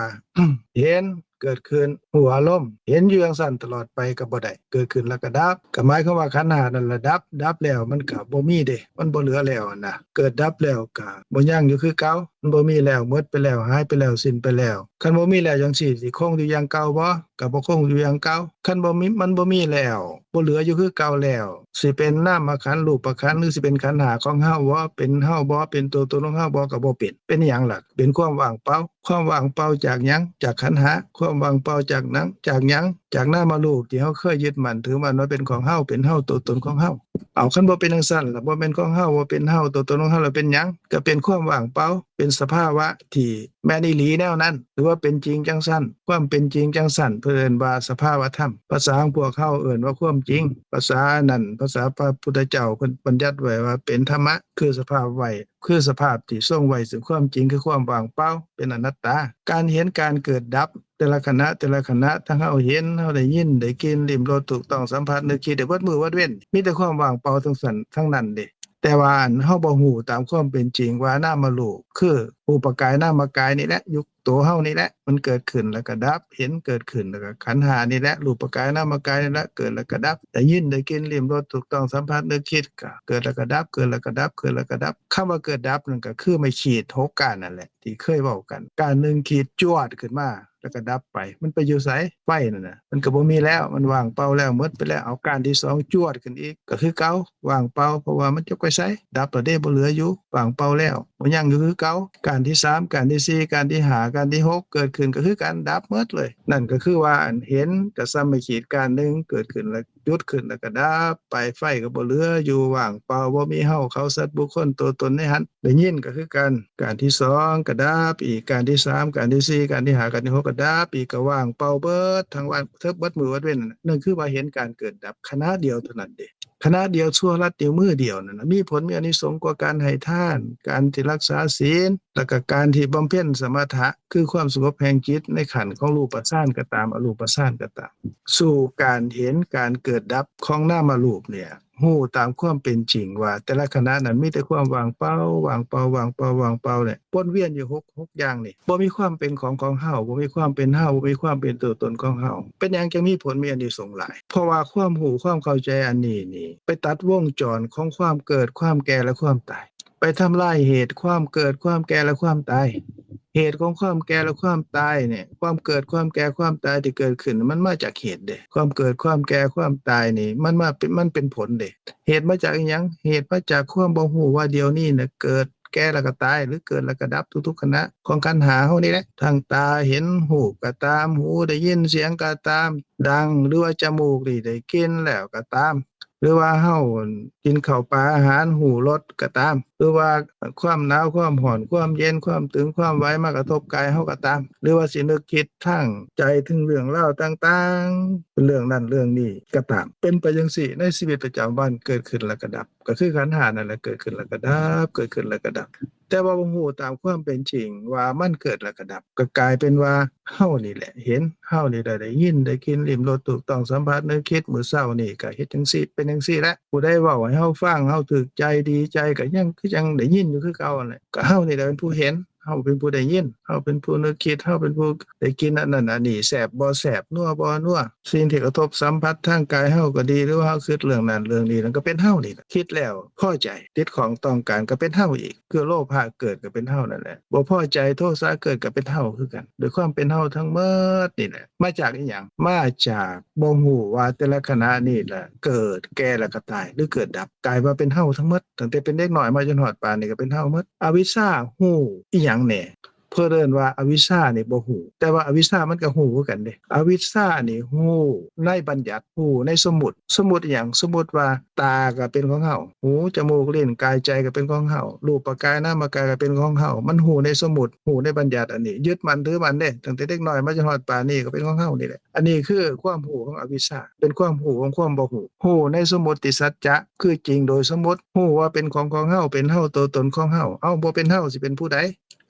ເຫັນເກີດຂຶ້ນ ຮູ້ອາລົມ ເຫັນຢູ່ຈັ່ງຊັ້ນຕະຫຼອດໄປກໍບໍ່ໄດ້ ເກີດຂຶ້ນແລ້ວກໍດັບ ກໍໝາຍຄວາມວ່າຂັນຫ້ານັ້ນລະດັບ ດັບແລ້ວມັນກໍບໍ່ມີເດ້ ມັນບໍ່ເຫຼືອແລ້ວຫັ້ນນະ ເກີດດັບແລ້ວກໍບໍ່ຍັງຢູ່ຄືເກົ່າ ມັນບໍ່ມີແລ້ວ ໝົດໄປແລ້ວ ຫາຍໄປແລ້ວ ສິ້ນໄປແລ້ວ ຄັນບໍ່ມີແລ້ວຈັ່ງຊີ້ ຊິຄົງຢູ່ຢ່າງເກົ່າບໍ່? ກໍບໍ່ຄົງຢູ່ຢ່າງເກົ່າ ຄັນບໍ່ມີ ມັນບໍ່ມີແລ້ວ ບໍ່ເຫຼືອຢູ່ຄືເກົ່າແລ້ວ ຊິເປັນນາມະຂັນ ຮູບປະຂັນ ຫຼື ຊິເປັນຂັນຫ້າຂອງເຮົາບໍ່? ເປັນເຮົາບໍ່? ເປັນຕົວຕົນຂອງເຮົາບໍ່? ກໍບໍ່ເປັນ ເປັນຫຍັງລະ? ເປັນຄວາມວ່າງເປົ່າ ຄວາມວ່າງເປົ່າຈາກຫຍັງ? ຈາກຂັນຫ້າ ຄວາມວ່າງເປົ່າຈາກຫຍັງ? ຈາກຫຍັງ? ຈາກນາມະຮູບທີ່ເຮົາເຄີຍຍຶດໝັ້ນຖືໝັ້ນວ່າເປັນຂອງເຮົາ ເປັນເຮົາ ຕົວຕົນຂອງເຮົາ ເອົາ ຄັນບໍ່ເປັນຈັ່ງຊັ້ນລະ ບໍ່ແມ່ນຂອງເຮົາ ບໍ່ເປັນເຮົາ ຕົວຕົນຂອງເຮົາລະເປັນຫຍັງ? ກໍເປັນຄວາມວ່າງເປົ່າ ເປັນສະພາວະທີ່ແມ່ນອີ່ຫຼີແນວນັ້ນ ຫຼືວ່າເປັນຈິງຈັ່ງຊັ້ນ ຄວາມເປັນຈິງຈັ່ງຊັ້ນ ເພິ່ນເອີ້ນວ່າສະພາວະທຳ ພາສາຂອງພວກເຮົາເອີ້ນວ່າຄວາມຈິງ ພາສານັ້ນ ພາສາພະພຸດທະເຈົ້າເພິ່ນບັນຍັດໄວ້ວ່າເປັນທຳມະ ຄືສະພາບໄວ້ ຄືສະພາບທີ່ຊົງໄວ້ເຊິ່ງຄວາມຈິງ ຄືຄວາມວ່າງເປົ່າ ເປັນອະນັດຕາ ການເຫັນການເກີດດັບ ແຕ່ລະຂະນະ ແຕ່ລະຂະນະ ທັງເຮົາເຫັນ ເຮົາໄດ້ຍິນ ໄດ້ກິ່ນ ລິ້ມລົດ ຖືກຕ້ອງສຳຜັດ ນຶກຄິດ ໄດ້ເບິດມື້ເບິດເວັນ ມີແຕ່ຄວາມວ່າງເປົ່າທັງນັ້ນ ທັງນັ້ນເດ້ ແຕ່ວ່າ ອັນ ເຮົາບໍ່ຮູ້ຕາມຄວາມເປັນຈິງວ່ານາມະຮູບ ຄືຮູບປະກາຍນາມະກາຍນີ້ແຫຼະ ຢູ່ໂຕເຮົານີ້ແຫຼະ ມັນເກີດຂຶ້ນແລ້ວກໍດັບ ເຫັນເກີດຂຶ້ນແລ້ວກໍ ຂັນຫ້ານີ້ແຫຼະ ຮູບປະກາຍນາມະກາຍນີ້ແຫຼະ ເກີດແລ້ວກໍດັບ ໄດ້ຍິນ ໄດ້ກິ່ນ ລິ້ມລົດ ຖືກຕ້ອງສຳຜັດ ນຶກຄິດ ກໍເກີດແລ້ວກໍດັບ ເກີດແລ້ວກໍດັບ ເກີດແລ້ວກໍດັບ ຄຳວ່າເກີດດັບນັ້ນກໍຄືໄມ້ຂີດຫົກກ້ານນັ້ນແຫຼະ ທີ່ເຄີຍເວົ້າກັນ ກ້ານໜຶ່ງຂີດຈວດຂຶ້ນມາ ແລ້ວກໍດັບໄປ ມັນໄປຢູ່ໃສ? ໄຟນັ້ນນະ ມັນກໍບໍ່ມີແລ້ວ ມັນວ່າງເປົ່າແລ້ວ ໝົດໄປແລ້ວ ເອົາ ກ້ານທີສອງຈວດຂຶ້ນອີກ ກໍຄືເກົ່າ ວ່າງເປົ່າ ເພາະວ່າມັນຈັກໄປໃສ ດັບແລ້ວເດ້ ບໍ່ເຫຼືອຢູ່ ວ່າງເປົ່າແລ້ວ ບໍ່ຍັງຢູ່ຄືເກົ່າ ກ້ານທີສາມ ກ້ານທີສີ່ ກ້ານທີຫ້າ ກ້ານທີຫົກ ເກີດຂຶ້ນກໍຄືກັນ ດັບໝົດເລີຍ ນັ້ນກໍຄືວ່າ ອັນ ເຫັນກໍສ່ຳໄມ້ຂີດກ້ານໜຶ່ງ ເກີດຂຶ້ນແລ້ວ ຈຸດຂຶ້ນແລ້ວກໍດັບໄປ ໄຟກໍບໍ່ເຫຼືອຢູ່ ວ່າງເປົ່າ ບໍ່ມີເຮົາ ເຂົາ ສັດ ບຸກຄົນ ຕົວຕົນໃນຫັ້ນ ໄດ້ຍິນກໍຄືກັນ ກ້ານທີສອງກໍດັບອີກ ກ້ານທີສາມ ກ້ານທີສີ່ ກ້ານທີຫ້າ ກ້ານທີຫົກກໍດັບອີກ ກໍວ່າງເປົ່າເບິດທັງວັນ ເຖິບເບິດມື້ເບິດເວັນນັ້ນ ນັ້ນຄືວ່າເຫັນການເກີດດັບຂະນະດຽວເທົ່ານັ້ນເດ້ ຂະນະດຽວ ຊົ່ວລັດນິ້ວມືດຽວນັ້ນນະ ມີຜົນມີອານິສົງກວ່າການໃຫ້ທານ ການທີ່ຮັກສາສິນ ແລ້ວກໍການທີ່ບຳເພັນສະມະຖະ ຄືຄວາມສະຫງົບແຫ່ງຈິດໃນຂັ້ນຂອງຮູປະຊານກໍຕາມ ອະຮູປະຊານກໍຕາມ ສູ່ການເຫັນການເກີດດັບຂອງນາມະຮູບເນ່ຍ ຮູ້ຕາມຄວາມເປັນຈິງວ່າ ແຕ່ລະຂະນະນັ້ນມີແຕ່ຄວາມວ່າງເປົ່າ, ວ່າງເປົ່າ, ວ່າງເປົ່າ, ວ່າງເປົ່າແຫຼະ ວົນວຽນຢູ່ຫົກ, ຫົກຢ່າງນີ້ ບໍ່ມີຄວາມເປັນຂອງ, ຂອງເຮົາ, ບໍ່ມີຄວາມເປັນເຮົາ, ບໍ່ມີຄວາມເປັນຕົວຕົນຂອງເຮົາ. ເປັນຫຍັງຈຶ່ງມີຜົນມີອານິສົງຫຼາຍ? ເພາະວ່າຄວາມຮູ້, ຄວາມເຂົ້າໃຈອັນນີ້ນີ້ ໄປຕັດວົງຈອນຂອງຄວາມເກີດ, ຄວາມແກ່ ແລະ ຄວາມຕາຍ. ໄປທຳລາຍເຫດຄວາມເກີດ, ຄວາມແກ່ ແລະ ຄວາມຕາຍ. ເຫດຂອງຄວາມແກ່ ແລະ ຄວາມຕາຍນີ້, ຄວາມເກີດ, ຄວາມແກ່, ຄວາມຕາຍທີ່ເກີດຂຶ້ນ ມັນມາຈາກເຫດເດ້. ຄວາມເກີດ, ຄວາມແກ່, ຄວາມຕາຍນີ້ ມັນມາເປັນ, ມັນເປັນຜົນເດ້. ເຫດມາຈາກອີ່ຫຍັງ? ເຫດມາຈາກຄວາມບໍ່ຮູ້ວ່າດຽວນີ້ນະ ເກີດ, ແກ່ ແລ້ວກໍຕາຍ ຫຼື ເກີດ ແລ້ວກໍດັບ ທຸກໆຂະນະຂອງຂັນຫ້າເຮົານີ້ແຫຼະ. ທັງຕາເຫັນຮູບກໍຕາມ, หูໄດ້ຍິນສຽງກໍຕາມ, ດັງ ຫຼືວ່າຈະມູກນີ້ໄດ້ກິ່ນແລ້ວກໍຕາມ, ຫຼືວ່າເຮົາກິນເຂົ້າປາອາຫານ ຮູ້ລົດກໍຕາມ, ຫຼືວ່າຄວາມໜາວຄວາມຮ້ອນ ຄວາມເຢັນ ຄວາມຕຶງຄວາມໄຫວມາກະທົບກາຍເຮົາກໍຕາມ, ຫຼືວ່າຊິນຶກຄິດທາງໃຈເຖິງເລື່ອງລາວຕ່າງໆ ເປັນເລື່ອງນັ້ນເລື່ອງນີ້ກໍຕາມ, ເປັນໄປຈັ່ງຊີ້ໃນຊີວິດປະຈຳວັນ ເກີດຂຶ້ນແລ້ວກໍດັບ, ກໍຄືຂັນຫ້ານັ້ນແຫຼະ ເກີດຂຶ້ນແລ້ວກໍດັບ, ເກີດຂຶ້ນແລ້ວກໍດັບ. ແຕ່ວ່າບໍ່ຮູ້ຕາມຄວາມເປັນຈິງວ່າມັນເກີດແລ້ວກໍດັບ, ກໍກາຍເປັນວ່າເຮົານີ້ແຫຼະເຫັນ, ເຮົານີ້ແຫຼະໄດ້ຍິນໄດ້ກິນ ລິ້ມລົດ ຖືກຕ້ອງສຳຜັດ ນຶກຄິດ, ມື້ເຊົ້ານີ້ກໍເຮັດຈັ່ງຊີ້ ເປັນຈັ່ງຊີ້ແຫຼະ, ຜູ້ໃດເວົ້າໃຫ້ເຮົາຟັງ ເຮົາຖືກໃຈ ດີໃຈ ກໍຍັງຄືຈັ່ງໄດ້ຍິນຢູ່ຄືເກົ່າຫັ້ນແຫຼະ, ກໍເຮົານີ້ແຫຼະເປັນຜູ້ເຫັນ, ເຮົາເປັນຜູ້ໄດ້ຍິນ, ເຮົາເປັນຜູ້ນຶກຄິດ, ເຮົາເປັນຜູ້ໄດ້ກິນອັນນັ້ນອັນນີ້ ແຊບບໍ່ແຊບ ນົວບໍ່ນົວ, ສິ່ງທີ່ກະທົບສຳຜັດທາງກາຍເຮົາກໍດີ ຫຼືວ່າເຮົາຄິດເລື່ອງນັ້ນເລື່ອງນີ້ ນັ້ນກໍເປັນເຮົານີ້ແຫຼະ, ຄິດແລ້ວພໍໃຈ ຕິດຂ້ອງຕ້ອງການ ກໍເປັນເຮົາອີກ. ຄືໂລພະເກີດກໍເປັນເຮົານັ້ນແຫຼະ, ບໍ່ພໍໃຈໂທສະເກີດກໍເປັນເຮົາຄືກັນ, ດ້ວຍຄວາມເປັນເຮົາທັງໝົດນີ້ແຫຼະ. ມາຈາກອີ່ຫຍັງ? ມາຈາກບໍ່ຮູ້ວ່າແຕ່ລະຂະນະນີ້ລະເກີດ, ແກ່ ແລ້ວກໍຕາຍ ຫຼື ເກີດດັບ, ກາຍວ່າເປັນເຮົາທັງໝົດ. ຕັ້ງແຕ່ເປັນເດັກນ້ອຍມາຈົນຮອດປານນີ້ກໍເປັນເຮົາໝົດ. ອະວິຊາຮູ້ອີ່ຫຍັງແດ່? ເພິ່ນເອີ້ນວ່າອະວິຊານີ້ບໍ່ຮູ້, ແຕ່ວ່າອະວິຊາມັນກໍຮູ້ຄືກັນເດ້. ອະວິຊານີ້ຮູ້ໃນບັນຍັດ, ຮູ້ໃນສົມມຸດ. ສົມມຸດອີ່ຫຍັງ? ສົມມຸດວ່າຕາກໍເປັນຂອງເຮົາ, ຫູ, ຈະມູກ, ລີ້ນ, ກາຍ, ໃຈກໍເປັນຂອງເຮົາ, ຮູບປະກາຍ, ນາມະກາຍກໍເປັນຂອງເຮົາ. ມັນຮູ້ໃນສົມມຸດ, ຮູ້ໃນບັນຍັດອັນນີ້, ຍຶດໝັ້ນຖືໝັ້ນເດ້. ຕັ້ງແຕ່ເດັກນ້ອຍມາຈົນຮອດປານນີ້ກໍເປັນຂອງເຮົານີ້ແຫຼະ. ອັນນີ້ຄືຄວາມຮູ້ຂອງອະວິຊາ, ເປັນຄວາມຮູ້ຂອງຄວາມບໍ່ຮູ້. ຮູ້ໃນສົມມຸດຕິສັດຈະ, ຄືຈິງໂດຍສົມມຸດ, ຮູ້ວ່າເປັນຂອງຂອງເຮົາ, ເປັນເຮົາ, ຕົວຕົນຂອງເຮົາ. ເອົ້າ, ບໍ່ເປັນເຮົາຊິເປັນຜູ້ໃດ?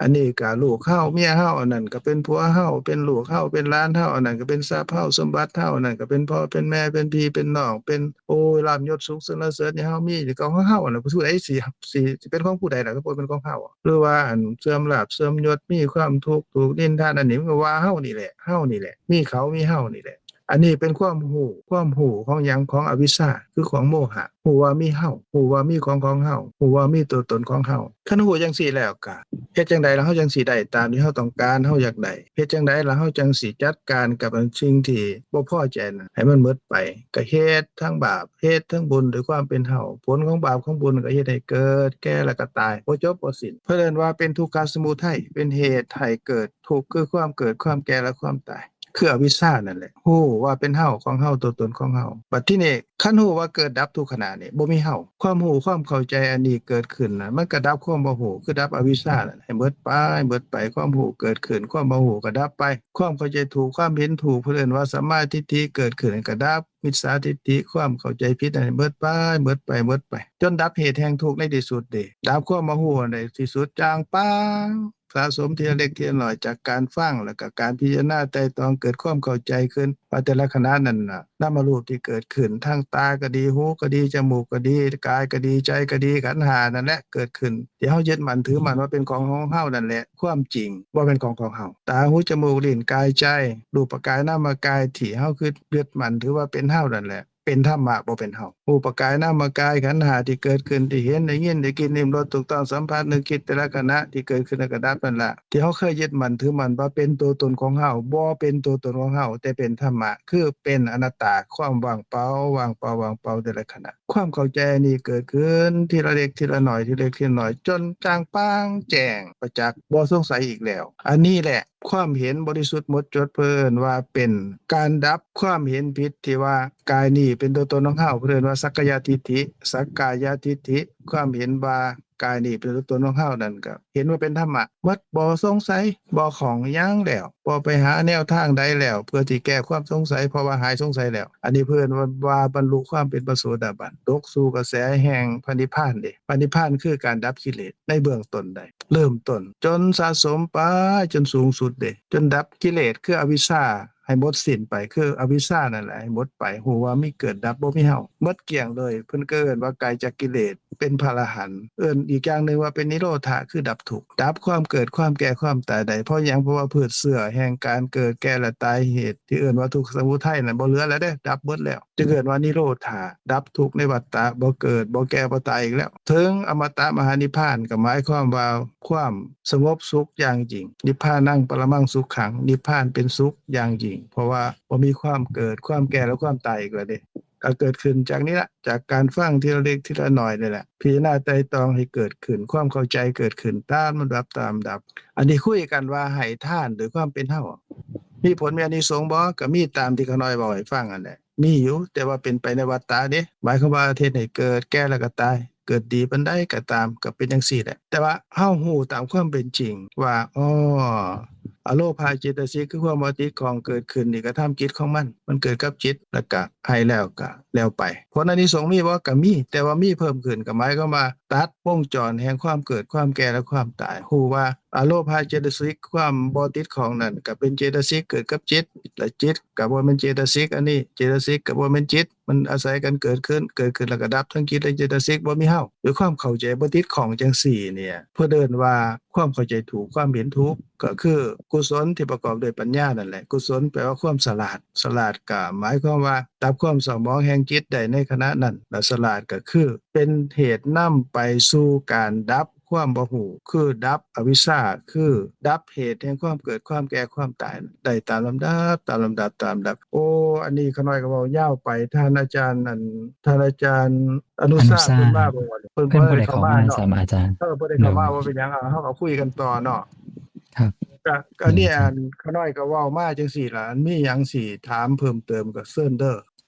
ອັນນີ້ກໍລູກເຮົາ, ເມຍເຮົາ, ອັນນັ້ນກໍເປັນຜົວເຮົາ, ເປັນລູກເຮົາ, ເປັນຫຼານເຮົາ, ອັນນັ້ນກໍເປັນຊັບເຮົາ, ສົມບັດເຮົາ, ອັນນັ້ນກໍເປັນພໍ່ເປັນແມ່, ເປັນພີ່ເປັນນ້ອງ, ເປັນ ໂອ້ຍ ລາບຍົດສຸກສັນລະເສີນທີ່ເຮົາມີ ກໍຂອງເຮົາຫັ້ນລະ, ຜູ້ໃດຊິ ຊິ ຊິເປັນຂອງຜູ້ໃດລະ ກໍບໍ່ແມ່ນຂອງເຮົາ. ຫຼືວ່າ ອັນ ເສື່ອມລາບເສື່ອມຍົດ ມີຄວາມທຸກ ຖືກນິນທາ ອັນນີ້ມັນກໍວ່າເຮົານີ້ແຫຼະ, ເຮົານີ້ແຫຼະ, ມີເຂົາ ມີເຮົານີ້ແຫຼະ. ອັນນີ້ເປັນຄວາມຮູ້, ຄວາມຮູ້ຂອງຫຍັງ? ຂອງອະວິຊາ, ຄືຂອງໂມຫະ. ຮູ້ວ່າມີເຮົາ, ຮູ້ວ່າມີຂອງຂອງເຮົາ, ຮູ້ວ່າມີຕົວຕົນຂອງເຮົາ. ຄັນຮູ້ຈັ່ງຊີ້ແລ້ວກະ ເຮັດຈັ່ງໃດລະເຮົາຈັ່ງຊິໄດ້ຕາມທີ່ເຮົາຕ້ອງການ, ເຮົາຢາກໄດ້? ເຮັດຈັ່ງໃດລະເຮົາຈັ່ງຊິຈັດການກັບອັນສິ່ງທີ່ບໍ່ພໍໃຈນັ້ນໃຫ້ມັນໝົດໄປ? ກະເຮັດທັງບາບ, ເຮັດທັງບຸນດ້ວຍຄວາມເປັນເຮົາ. ຜົນຂອງບາບຂອງບຸນກໍເຮັດໃຫ້ເກີດ, ແກ່ ແລ້ວກໍຕາຍ, ບໍ່ຈົບບໍ່ສິ້ນ. ເພິ່ນເອີ້ນວ່າເປັນທຸກຂະສະມຸໄທ, ເປັນເຫດໃຫ້ເກີດທຸກ, ຄືຄວາມເກີດ, ຄວາມແກ່ ແລະ ຄວາມຕາຍ. ຄືອະວິຊານັ້ນແຫຼະ, ຮູ້ວ່າເປັນເຮົາ, ຂອງເຮົາ, ຕົວຕົນຂອງເຮົາ. ບັດທີນີ້ ຄັນຮູ້ວ່າເກີດດັບທຸກຂະນະນີ້ ບໍ່ມີເຮົາ, ຄວາມຮູ້ຄວາມເຂົ້າໃຈອັນນີ້ເກີດຂຶ້ນນະ ມັນກໍດັບຄວາມບໍ່ຮູ້, ຄືດັບອະວິຊານັ້ນໃຫ້ໝົດໄປ, ໝົດໄປ. ຄວາມຮູ້ເກີດຂຶ້ນ, ຄວາມບໍ່ຮູ້ກໍດັບໄປ. ຄວາມເຂົ້າໃຈຖືກ, ຄວາມເຫັນຖືກ, ເພິ່ນເອີ້ນວ່າສຳມາທິດຖິເກີດຂຶ້ນ ກໍດັບ. ມິດສາທິດຖິ, ຄວາມເຂົ້າໃຈຜິດນັ້ນໃຫ້ໝົດໄປ, ໝົດໄປ, ໝົດໄປ, ຈົນດັບເຫດແຫ່ງທຸກໃນທີ່ສຸດເດ້. ດັບຄວາມບໍ່ຮູ້ໃນທີ່ສຸດ, ຈາງປາງ. ສະສົມທີລະເລັກທີລະນ້ອຍ ຈາກການຟັງ ແລ້ວກໍການພິຈາລະນາໄຕ່ຕອງ ເກີດຄວາມເຂົ້າໃຈຂຶ້ນວ່າແຕ່ລະຂະນະນັ້ນນະ ນາມະຮູບທີ່ເກີດຂຶ້ນ ທັງຕາກໍດີ, ຫູກໍດີ, ຈະມູກກໍດີ, ກາຍກໍດີ, ໃຈກໍດີ, ຂັນຫ້ານັ້ນແຫຼະເກີດຂຶ້ນ ທີ່ເຮົາຍຶດໝັ້ນຖືໝັ້ນວ່າເປັນຂອງຂອງເຮົານັ້ນແຫຼະ ຄວາມຈິງບໍ່ແມ່ນຂອງຂອງເຮົາ. ຕາ, ຫູ, ຈະມູກ, ລີ້ນ, ກາຍ, ໃຈ, ຮູບປະກາຍ, ນາມະກາຍ ທີ່ເຮົາຄືຍຶດໝັ້ນຖືວ່າເປັນເຮົານັ້ນແຫຼະ ເປັນທຳມະ ບໍ່ເປັນເຮົາ. ຮູບປະກາຍ ນາມະກາຍ ຂັນຫ້າທີ່ເກີດຂຶ້ນ ທີ່ເຫັນ ໄດ້ຍິນ ໄດ້ກິນ ລິ້ມລົດ ຖືກຕ້ອງສຳຜັດ ນຶກຄິດ ແຕ່ລະຂະນະທີ່ເກີດຂຶ້ນ ແລ້ວກໍດັບນັ້ນລະ ທີ່ເຮົາເຄີຍຍຶດໝັ້ນຖືໝັ້ນວ່າເປັນຕົວຕົນຂອງເຮົາ ບໍ່ເປັນຕົວຕົນຂອງເຮົາ ແຕ່ເປັນທຳມະ ຄືເປັນອະນັດຕາ ຄວາມວ່າງເປົ່າ ວ່າງເປົ່າ ວ່າງເປົ່າ ແຕ່ລະຂະນະ. ຄວາມເຂົ້າໃຈອັນນີ້ເກີດຂຶ້ນທີລະເລັກທີລະນ້ອຍ ທີລະເລັກທີລະນ້ອຍ ຈົນຈາງປາງແຈ້ງປະຈັກ ບໍ່ສົງໄສອີກແລ້ວ. ອັນນີ້ແຫຼະ ຄວາມເຫັນບໍລິສຸດໝົດຈົດ ເພິ່ນເອີ້ນວ່າເປັນການດັບຄວາມເຫັນຜິດທີ່ວ່າກາຍນີ້ເປັນຕົວຕົນຂອງເຮົາ ເພິ່ນເອີ້ນວ່າສັກກາຍະທິດຖິ. ສັກກາຍະທິດຖິ ຄວາມເຫັນວ່າກາຍນີ້ເປັນຕົວຕົນຂອງເຮົານັ້ນ ກໍເຫັນວ່າເປັນທຳມະໝົດ ບໍ່ສົງໄສ ບໍ່ຂ້ອງຫຍັງແລ້ວ ບໍ່ໄປຫາແນວທາງໃດແລ້ວ ເພື່ອທີ່ແກ້ຄວາມສົງໄສ ເພາະວ່າຫາຍສົງໄສແລ້ວ. ອັນນີ້ເພິ່ນວ່າ ວ່າບັນລຸຄວາມເປັນພະໂສດາບັນ ຕົກສູ່ກະແສແຫ່ງພະນິບພານເດ້. ພະນິບພານຄືການດັບກິເລດໃນເບື້ອງຕົ້ນໄດ້ ເລີ່ມຕົ້ນ ຈົນສະສົມໄປຈົນສູງສຸດເດ້ ຈົນດັບກິເລດຄືອະວິຊາ ໃຫ້ໝົດສິ້ນໄປ ຄືອະວິຊຊານັ້ນແຫຼະ ໃຫ້ໝົດໄປ ຮູ້ວ່າມີເກີດດັບ ບໍ່ມີເຮົາ ໝົດກ້ຽງເລີຍ. ເພິ່ນກໍເອີ້ນວ່າໄກຈາກກິເລດ ເປັນພະອະລະຫັນ. ເອີ້ນອີກຢ່າງໜຶ່ງວ່າເປັນນິໂຣທະ ຄືດັບທຸກ ດັບຄວາມເກີດ ຄວາມແກ່ ຄວາມຕາຍໄດ້. ເພາະຫຍັງ? ເພາະວ່າພືດເຊື້ອແຫ່ງການເກີດ ແກ່ ແລະ ຕາຍ ເຫດທີ່ເອີ້ນວ່າທຸກສະໝຸໄທນັ້ນ ບໍ່ເຫຼືອແລ້ວເດ້ ດັບໝົດແລ້ວ ຈຶ່ງເອີ້ນວ່ານິໂຣທະ ດັບທຸກໃນວັດຕະ ບໍ່ເກີດ ບໍ່ແກ່ ບໍ່ຕາຍອີກແລ້ວ ເຖິງອະມະຕະມະຫານິບພານ ກໍໝາຍຄວາມວ່າຄວາມສະຫງົບສຸກຢ່າງຍິ່ງ. ນິບພານັງປະລະມັງສຸກຂັງ ນິບພານເປັນສຸກຢ່າງຍິ່ງ ເພາະວ່າບໍ່ມີຄວາມເກີດ ຄວາມແກ່ ແລະ ຄວາມຕາຍອີກແລ້ວເດ້. ກໍເກີດຂຶ້ນຈາກນີ້ລະ ຈາກການຟັງທີລະເລັກທີລະນ້ອຍນີ້ແຫຼະ ພິຈາລະນາໄຕ່ຕອງໃຫ້ເກີດຂຶ້ນ ຄວາມເຂົ້າໃຈເກີດຂຶ້ນ ຕາມລຳດັບ ຕາມລຳດັບ. ອັນທີ່ຄຸຍກັນວ່າໃຫ້ທານໂດຍຄວາມເປັນເຮົາ ມີຜົນ ມີອານິສົງບໍ່? ກໍມີຕາມທີ່ຂ້ານ້ອຍເວົ້າໃຫ້ຟັງຫັ້ນແຫຼະ ມີຢູ່ ແຕ່ວ່າເປັນໄປໃນວັດຕະເດ້ ໝາຍຄວາມວ່າເຮັດໃຫ້ເກີດ ແກ່ ແລ້ວກໍຕາຍ ເກີດດີປານໃດກໍຕາມ ກໍເປັນຈັ່ງຊີ້ແຫຼະ. ແຕ່ວ່າເຮົາຮູ້ຕາມຄວາມເປັນຈິງວ່າ ອໍ ອະໂລພະເຈຕະສິກ ຄືຄວາມບໍ່ຕິດຂ້ອງເກີດຂຶ້ນ ນີ້ກະທຳກິດຂອງມັນ ມັນເກີດກັບຈິດ ແລ້ວກະໃຫ້ແລ້ວກະແລ້ວໄປ. ຜົນອານິສົງມີບໍ່? ກະມີ ແຕ່ວ່າມີເພີ່ມຂຶ້ນ ກະໝາຍຄວາມວ່າຕັດວົງຈອນແຫ່ງຄວາມເກີດ ຄວາມແກ່ ແລະ ຄວາມຕາຍ. ຮູ້ວ່າອະໂລພະເຈຕະສິກ ຄວາມບໍ່ຕິດຂ້ອງນັ້ນ ກະເປັນເຈຕະສິກເກີດກັບຈິດ ແລະ ຈິດກະບໍ່ແມ່ນເຈຕະສິກອັນນີ້ ເຈຕະສິກກະບໍ່ແມ່ນຈິດ ມັນອາໄສກັນເກີດຂຶ້ນ ເກີດຂຶ້ນແລ້ວກໍດັບ ທັງຈິດ ແລະ ເຈຕະສິກ ບໍ່ມີເຮົາ. ດ້ວຍຄວາມເຂົ້າໃຈບໍ່ຕິດຂ້ອງຈັ່ງຊີ້ນີ້ ເພິ່ນເອີ້ນວ່າຄວາມເຂົ້າໃຈຖືກ ຄວາມເຫັນຖືກ ກໍຄືກຸສົນທີ່ປະກອບດ້ວຍປັນຍານັ້ນແຫຼະ. ກຸສົນແປວ່າຄວາມສະຫຼາດ ສະຫຼາດກໍໝາຍຄວາມວ່າດັບຄວາມເສົ້າໝອງແຫ່ງຈິດໄດ້ໃນຂະນະນັ້ນ ແລະ ສະຫຼາດກໍຄືເປັນເຫດນຳໄປສູ່ການດັບຄວາມບໍ່ຮູ້ ຄືດັບອະວິຊຊາ ຄືດັບເຫດແຫ່ງຄວາມເກີດ ຄວາມແກ່ ຄວາມຕາຍໄດ້ຕາມລຳດັບ ຕາມລຳດັບ ຕາມລຳດັບ. ໂອ້ ອັນນີ້ຂ້ານ້ອຍກໍເວົ້າຍາວໄປ ທ່ານອາຈານ ອັນ ທ່ານອາຈານອະນຸຊາ ອະນຸຊາ ເພິ່ນມາບໍ່? ເພິ່ນ ເພິ່ນບໍ່ໄດ້ເຂົ້າມາເນາະ ອາຈານ ເອີ ບໍ່ໄດ້ເຂົ້າມາ ບໍ່ເປັນຫຍັງ ເຮົາກໍຄຸຍກັນຕໍ່ເນາະ. ຄັບ ກໍ ກໍອັນນີ້ ອາຈານ ອັນຂ້ານ້ອຍກໍເວົ້າມາຈັ່ງຊີ້ລະ ອັນມີຫຍັງຊິຖາມເພີ່ມເຕີມກໍເຊີນເດີ.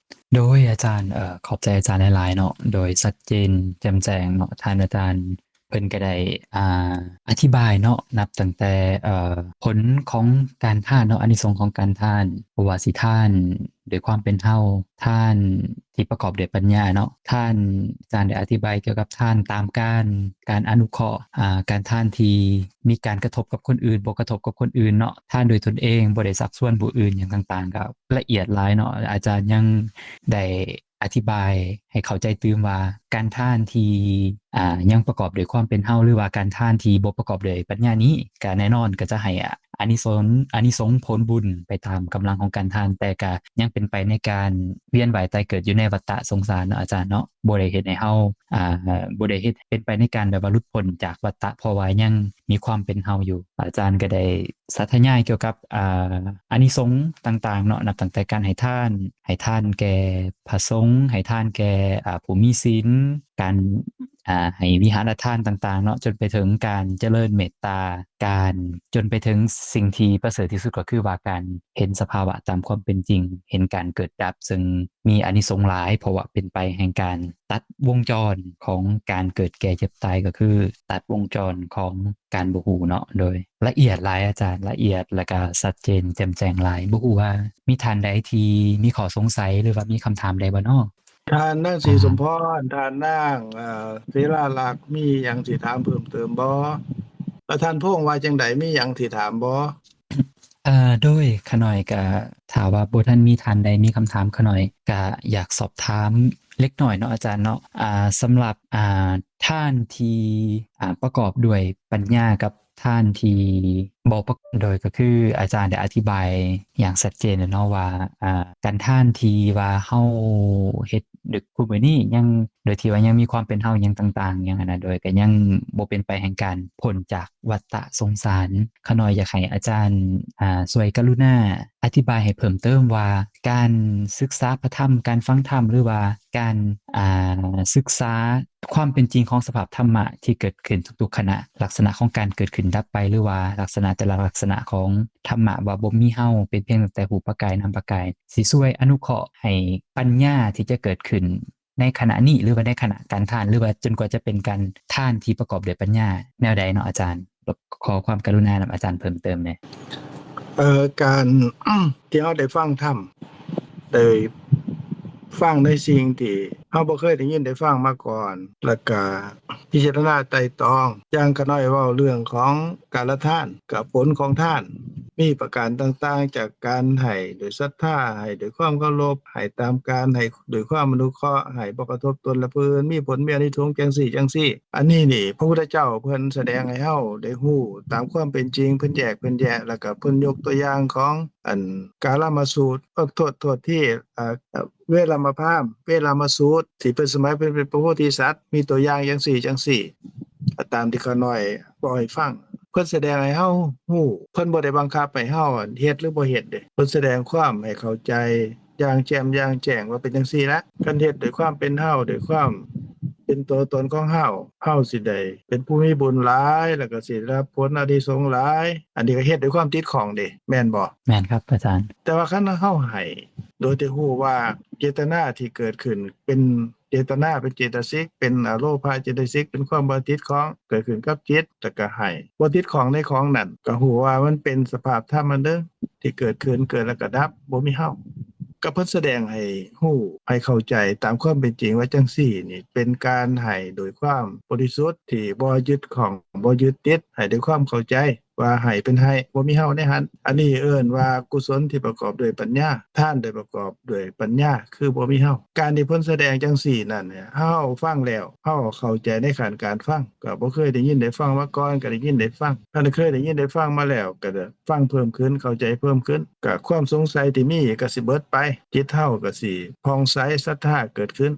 ໂດຍອາຈານ ເອີ ຂອບໃຈອາຈານຫຼາຍໆເນາະ ໂດຍຊັດເຈນແຈ່ມແຈ້ງເນາະ ທ່ານອາຈານ ເພິ່ນກໍໄດ້ ອ່າ ອະທິບາຍເນາະ ນັບຕັ້ງແຕ່ ເອີ ຜົນຂອງການທານເນາະ ອານິສົງຂອງການທານ ບໍ່ວ່າຊິທານໂດຍຄວາມເປັນເຮົາ ທານທີ່ປະກອບດ້ວຍປັນຍາເນາະ ທ່ານ ອາຈານໄດ້ອະທິບາຍກ່ຽວກັບທານຕາມການ ການອະນຸເຄາະ ອ່າ ການທານທີ່ມີການກະທົບກັບຄົນອື່ນ ບໍ່ກະທົບກັບຄົນອື່ນເນາະ ທານໂດຍຕົນເອງ ບໍ່ໄດ້ຊັກຊວນຜູ້ອື່ນຫຍັງຕ່າງໆ ກໍລະອຽດຫຼາຍເນາະ ອາຈານຍັງໄດ້ ອະທິບາຍໃຫ້ເຂົ້າໃຈຕື່ມວ່າ ການທານທີ່ ອ່າ ຍັງປະກອບດ້ວຍຄວາມເປັນເຮົາ ຫຼືວ່າການທານທີ່ບໍ່ປະກອບດ້ວຍປັນຍານີ້ ກະແນ່ນອນກະຈະໃຫ້ອາ ອານິສົງ ອານິສົງຜົນບຸນໄປຕາມກຳລັງຂອງການທານ ແຕ່ກະຍັງເປັນໄປໃນການວຽນວ່າຍຕາຍເກີດຢູ່ໃນວັດຕະສົງສານເນາະອາຈານເນາະ ບໍ່ໄດ້ເຮັດໃຫ້ເຮົາ ອ່າ ບໍ່ໄດ້ເຮັດ ເປັນໄປໃນການແບບວ່າຫຼຸດພົ້ນຈາກວັດຕະ ເພາະວ່າຍັງມີຄວາມເປັນເຮົາຢູ່. ອາຈານກະໄດ້ສາທະຍາຍກ່ຽວກັບ ອ່າ ອານິສົງຕ່າງໆເນາະ ນັບຕັ້ງແຕ່ການໃຫ້ທານ ໃຫ້ທານແກ່ພະສົງ ໃຫ້ທານແກ່ ອ່າ ຜູ້ມີສິນ ການ ອ່າ ໃຫ້ວິຫາລະທານຕ່າງໆເນາະ ຈົນໄປເຖິງການຈະເລີນເມດຕາ ການ ຈົນໄປເຖິງສິ່ງທີ່ປະເສີດທີ່ສຸດ ກໍຄືວ່າການເຫັນສະພາວະຕາມຄວາມເປັນຈິງ ເຫັນການເກີດດັບ ເຊິ່ງມີອານິສົງຫຼາຍ ເພາະວ່າເປັນໄປແຫ່ງການຕັດວົງຈອນຂອງການເກີດແກ່ເຈັບຕາຍ ກໍຄືຕັດວົງຈອນຂອງການບໍ່ຮູ້ເນາະ. ໂດຍລະອຽດຫຼາຍອາຈານ ລະອຽດ ແລະກະຊັດເຈນແຈ່ມແຈ້ງຫຼາຍ. ບໍ່ຮູ້ວ່າມີທ່ານໃດທີ່ມີຂໍ້ສົງໄສ ຫຼືວ່າມີຄຳຖາມໃດບໍ່ເນາະ? ທ່ານນາງສີສົມພອນ ທ່ານນາງ ເອີ ເສລາລັກ ມີຫຍັງຊິຖາມເພີ່ມເຕີມບໍ່? ແລະທ່ານພົງວ່າຈັ່ງໃດ ມີຫຍັງຊິຖາມບໍ່? ເອີ ໂດຍ ຂ້ານ້ອຍກະ ຖ້າວ່າບໍ່ທັນມີທ່ານໃດມີຄຳຖາມ ຂ້ານ້ອຍກະຢາກສອບຖາມເລັກນ້ອຍເນາະອາຈານເນາະ ອ່າ ສຳລັບ ອ່າ ທ່ານທີ່ ອ່າ ປະກອບດ້ວຍປັນຍາກັບທ່ານທີ່ບໍ່ປະກອບ ໂດຍ ກໍຄືອາຈານໄດ້ອະທິບາຍຢ່າງຊັດເຈນແລ້ວເນາະວ່າ ອ່າ ການທານທີ່ວ່າເຮົາເຮັດ ດ- ທຸກມື້ນີ້ຍັງ ໂດຍທີ່ວ່າຍັງມີຄວາມເປັນເຮົາຫຍັງຕ່າງໆຫຍັງຫັ້ນນະ ໂດຍກໍຍັງບໍ່ເປັນໄປແຫ່ງການພົ້ນຈາກວັດຕະສົງສານ. ຂ້ານ້ອຍຢາກໃຫ້ອາຈານ ອ່າ ຊ່ວຍກະລຸນາອະທິບາຍໃຫ້ເພີ່ມເຕີມວ່າ ການສຶກສາພະທຳ ການຟັງທຳ ຫຼືວ່າການ ອ່າ ສຶກສາຄວາມເປັນຈິງຂອງສະພາບທຳມະທີ່ເກີດຂຶ້ນທຸກໆຂະນະ, ລັກສະນະຂອງການເກີດຂຶ້ນດັບໄປ ຫຼືວ່າລັກສະນະແຕ່ລະລັກສະນະຂອງທຳມະວ່າບໍ່ມີເຮົາ ເປັນພຽງແຕ່ຮູບປະກາຍນາມປະກາຍ ຊິຊ່ວຍອະນຸເຄາະໃຫ້ປັນຍາທີ່ຈະເກີດຂຶ້ນ ໃນຂະນະນີ້ ຫຼືວ່າໃນຂະນະການທານ ຫຼືວ່າຈົນກວ່າຈະເປັນການທານທີ່ປະກອບດ້ວຍປັນຍາແນວໃດເນາະອາຈານ? ຂໍຄວາມກະລຸນານຳອາຈານເພີ່ມເຕີມແດ່. ເອີ ການທີ່ເຮົາໄດ້ຟັງທຳ ໄດ້ຟັງໃນສິ່ງທີ່ເຮົາບໍ່ເຄີຍໄດ້ຍິນໄດ້ຟັງມາກ່ອນ ແລ້ວກະພິຈາລະນາໄຕ່ຕອງ ຢ່າງຂ້ານ້ອຍເວົ້າເລື່ອງຂອງກາລະທານ ກັບຜົນຂອງທານ ມີປະການຕ່າງໆ ຈາກການໃຫ້ໂດຍສັດທາ, ໃຫ້ໂດຍຄວາມເຄົາລົບ, ໃຫ້ຕາມການ, ໃຫ້ໂດຍຄວາມອະນຸເຄາະ, ໃຫ້ບໍ່ກະທົບຕົນ ແລະ ຜູ້ອື່ນ, ມີຜົນມີອານິສົງຈັ່ງຊີ້ຈັ່ງຊີ້. ອັນນີ້ນີ້ ພະພຸດທະເຈົ້າເພິ່ນສະແດງໃຫ້ເຮົາໄດ້ຮູ້ຕາມຄວາມເປັນຈິງ, ເພິ່ນແຍກເພິ່ນແຍະ ແລ້ວກໍເພິ່ນຍົກຕົວຢ່າງຂອງ ອັນ ກາລາມະສູດ, ເອີ ໂທດ ໂທດທີ ເອີ ເວລາມະພາມ, ເວລາມະສູດ ທີ່ເປັນສະໄໝເພິ່ນເປັນພະໂພທິສັດ, ມີຕົວຢ່າງຈັ່ງຊີ້ຈັ່ງຊີ້ ຕາມທີ່ຂ້ານ້ອຍເວົ້າໃຫ້ຟັງ. ເພິ່ນສະແດງໃຫ້ເຮົາຮູ້, ເພິ່ນບໍ່ໄດ້ບັງຄັບໃຫ້ເຮົາເຮັດ ຫຼື ບໍ່ເຮັດເດ້. ເພິ່ນສະແດງຄວາມໃຫ້ເຂົ້າໃຈຢ່າງແຈ່ມຢ່າງແຈ້ງວ່າເປັນຈັ່ງຊີ້ລະ. ຄັນເຮັດດ້ວຍຄວາມເປັນເຮົາ, ດ້ວຍຄວາມເປັນຕົວຕົນຂອງເຮົາ, ເຮົາຊິໄດ້ເປັນຜູ້ມີບຸນຫຼາຍ ແລ້ວກໍຊິໄດ້ຮັບຜົນອານິສົງຫຼາຍ. ອັນນີ້ກໍເຮັດດ້ວຍຄວາມຕິດຂ້ອງເດ້, ແມ່ນບໍ່? ແມ່ນຄັບອາຈານ. ແຕ່ວ່າຄັນເຮົາໃຫ້ໂດຍທີ່ຮູ້ວ່າເຈດຕະນາທີ່ເກີດຂຶ້ນເປັນເຈດຕະນາ ເປັນເຈຕະສິກ, ເປັນອະໂລພະເຈຕະສິກ, ເປັນຄວາມບໍ່ຕິດຂ້ອງເກີດຂຶ້ນກັບຈິດ ແລ້ວກໍໃຫ້, ບໍ່ຕິດຂ້ອງໃນຂອງນັ້ນ, ກໍຮູ້ວ່າມັນເປັນສະພາບທຳອັນໜຶ່ງທີ່ເກີດຂຶ້ນ, ເກີດແລ້ວກໍດັບ, ບໍ່ມີເຮົາ. ກໍເພິ່ນສະແດງໃຫ້ຮູ້, ໃຫ້ເຂົ້າໃຈຕາມຄວາມເປັນຈິງວ່າຈັ່ງຊີ້ນີ້ ເປັນການໃຫ້ໂດຍຄວາມບໍລິສຸດ ທີ່ບໍ່ຍຶດຂ້ອງ, ບໍ່ຍຶດຕິດ, ໃຫ້ໂດຍຄວາມເຂົ້າໃຈ ວ່າໃຫ້ເປັນໃຫ້, ບໍ່ມີເຮົາໃນຫັ້ນ. ອັນນີ້ເອີ້ນວ່າກຸສົນທີ່ປະກອບດ້ວຍປັນຍາ, ທານທີ່ປະກອບດ້ວຍປັນຍາ ຄືບໍ່ມີເຮົາ. ການທີ່ເພິ່ນສະແດງຈັ່ງຊີ້ນັ້ນ ເຮົາຟັງແລ້ວ ເຮົາເຂົ້າໃຈໃນຂັ້ນການຟັງ, ກໍບໍ່ເຄີຍໄດ້ຍິນໄດ້ຟັງມາກ່ອນ ກໍໄດ້ຍິນໄດ້ຟັງ, ຄັນເຄີຍໄດ້ຍິນໄດ້ຟັງມາແລ້ວ ກໍໄດ້ຟັງເພີ່ມຂຶ້ນ, ເຂົ້າໃຈເພີ່ມຂຶ້ນ, ກໍຄວາມສົງໄສທີ່ມີກໍຊິເບິດໄປ, ຈິດເຮົາກໍຊິຜ່ອງໃສ, ສັດທາເກີດຂຶ້ນ.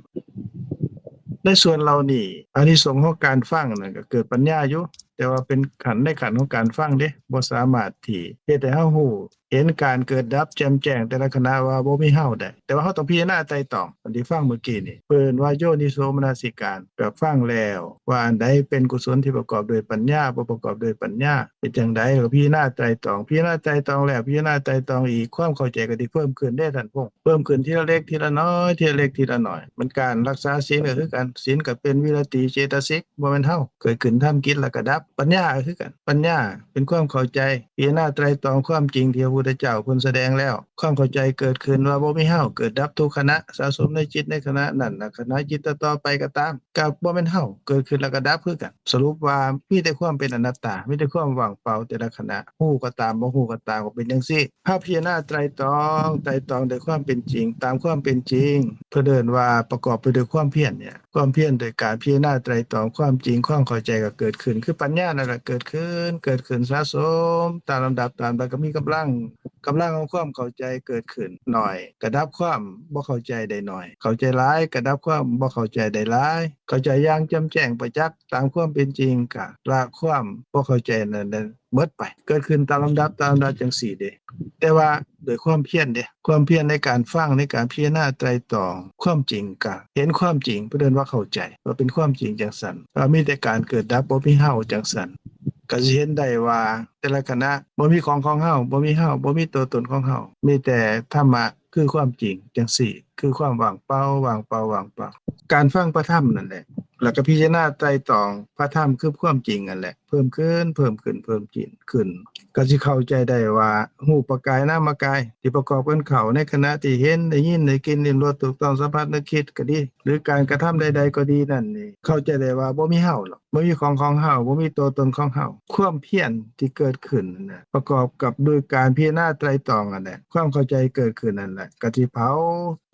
ໃນສ່ວນເຫຼົ່ານີ້ ອານິສົງຂອງການຟັງນັ້ນກໍເກີດປັນຍາຢູ່, ແຕ່ວ່າເປັນຂັ້ນໃນຂັ້ນຂອງການຟັງເດ້, ບໍ່ສາມາດທີ່ເຮັດໃຫ້ເຮົາຮູ້ເຫັນການເກີດດັບແຈ່ມແຈ້ງແຕ່ລະຂະນະວ່າບໍ່ມີເຮົາໄດ້. ແຕ່ວ່າເຮົາຕ້ອງພິຈານາໄຕ່ຕອງ, ອັນທີ່ຟັງເມື່ອກີ້ນີ້ ເອີ້ນວ່າໂຍນິໂສມະນະສິການ, ກໍຟັງແລ້ວວ່າອັນໃດເປັນກຸສົນທີ່ປະກອບດ້ວຍປັນຍາ, ບໍ່ປະກອບດ້ວຍປັນຍາ, ເປັນຈັ່ງໃດ, ກໍພິຈານາໄຕ່ຕອງ, ພິຈານາໄຕ່ຕອງແລ້ວ ພິຈານາໄຕ່ຕອງອີກ, ຄວາມເຂົ້າໃຈກໍຊິເພີ່ມຂຶ້ນເດ້ທ່ານພົງ, ເພີ່ມຂຶ້ນທີລະເລັກທີລະນ້ອຍ, ທີລະເລັກທີລະນ້ອຍ. ມັນການລັກສາສິນກໍຄືກັນ, ສິນກໍເປັນວິລະຕິເຈຕະສິກ, ບໍ່ແມ່ນເຮົາ, ເກີດຂຶ້ນທຳກິດແລ້ວກໍດັບ. ປັນຍາກໍຄືກັນ, ປັນຍາເປັນຄວາມເຂົ້າໃຈ, ພິຈານາໄຕຣຕອງຄວາມຈິງທີ່ພະພຸດທະເຈົ້າເພິ່ນສະແດງແລ້ວ. ຄວາມເຂົ້າໃຈເກີດຂຶ້ນວ່າບໍ່ມີເຮົາ, ເກີດດັບທຸກຂະນະ, ສະສົມໃນຈິດໃນຂະນະນັ້ນ, ຂະນະຈິດຕໍ່ໆໄປກໍຕາມ, ກໍບໍ່ແມ່ນເຮົາ, ເກີດຂຶ້ນແລ້ວກໍດັບຄືກັນ. ສະຫຼຸບວ່າມີແຕ່ຄວາມເປັນອະນັດຕາ, ມີແຕ່ຄວາມວ່າງເປົ່າແຕ່ລະຂະນະ, ຮູ້ກໍຕາມ, ບໍ່ຮູ້ກໍຕາມ, ກໍເປັນຈັ່ງຊີ້. ເຮົາພິຈານາໄຕຣຕອງ, ໄຕຣຕອງດ້ວຍຄວາມເປັນຈິງ, ຕາມຄວາມເປັນຈິງ, ເພິ່ນເອີ້ນວ່າປະກອບໄປດ້ວຍຄວາມພຽນນີ້. ຄວາມພຽນໂດຍການພິຈານາໄຕຣຕອງຄວາມຈິງ, ຄວາມເຂົ້າໃຈກໍເກີດຂຶ້ນ, ຄືປັນຍານັ້ນລະເກີດຂຶ້ນ, ເກີດຂຶ້ນສະສົມຕາມລຳດັບ, ຕາມລຳດັບກໍມີກຳລັງ, ກຳລັງຂອງຄວາມເຂົ້າໃຈເກີດຂຶ້ນໜ້ອຍ, ກະດັບຄວາມບໍ່ເຂົ້າໃຈໄດ້ໜ້ອຍ, ເຂົ້າໃຈຫຼາຍ, ກະດັບຄວາມບໍ່ເຂົ້າໃຈໄດ້ຫຼາຍ, ເຂົ້າໃຈຢ່າງແຈ່ມແຈ້ງປະຈັກຕາມຄວາມເປັນຈິງ, ກະລະຄວາມບໍ່ເຂົ້າໃຈນັ້ນ ໝົດໄປ, ເກີດຂຶ້ນຕາມລຳດັບ, ຕາມລຳດັບຈັ່ງຊີ້ເດ້. ແຕ່ວ່າດ້ວຍຄວາມພຽນເດ້, ຄວາມພຽນໃນການຟັງ, ໃນການພິຈານາໄຕຣຕອງຄວາມຈິງ, ກະເຫັນຄວາມຈິງ, ເພິ່ນເອີ້ນວ່າເຂົ້າໃຈ, ວ່າເປັນຄວາມຈິງຈັ່ງຊັ້ນ, ວ່າມີແຕ່ການເກີດດັບ, ບໍ່ມີເຮົາຈັ່ງຊັ້ນ, ກະຊິເຫັນໄດ້ວ່າແຕ່ລະຂະນະບໍ່ມີຂອງຂອງເຮົາ, ບໍ່ມີເຮົາ, ບໍ່ມີຕົວຕົນຂອງເຮົາ, ມີແຕ່ທຳມະຄືຄວາມຈິງຈັ່ງຊີ້, ຄືຄວາມວ່າງເປົ່າ, ວ່າງເປົ່າ, ວ່າງເປົ່າ. ການຟັງພະທຳນັ້ນແຫຼະ, ແລ້ວກໍພິຈານາໄຕຣຕອງພະທຳຄືຄວາມຈິງນັ້ນແຫຼະ. ເພີ່ມຂຶ້ນ, ເພີ່ມຂຶ້ນ, ເພີ່ມຂຶ້ນ, ຂຶ້ນ, ກໍຊິເຂົ້າໃຈໄດ້ວ່າ ຮູບປະກາຍ, ນາມະກາຍ ທີ່ປະກອບກັນເຂົ້າໃນຂະນະທີ່ເຫັນ, ໄດ້ຍິນ, ໄດ້ກິນ, ລິ້ມລົດ, ຖືກຕ້ອງສຳຜັດ, ນຶກຄິດກໍດີ ຫຼື ການກະທຳໃດໆກໍດີນັ້ນນີ້, ເຂົ້າໃຈໄດ້ວ່າບໍ່ມີເຮົາດອກ, ບໍ່ມີຂອງຂອງເຮົາ, ບໍ່ມີຕົວຕົນຂອງເຮົາ. ຄວາມພຽນທີ່ເກີດຂຶ້ນນັ້ນນະ ປະກອບກັບດ້ວຍການພິຈານາໄຕຣຕອງນັ້ນແຫຼະ, ຄວາມເຂົ້າໃຈເກີດຂຶ້ນນັ້ນແຫຼະ ກໍຊິເຜົາ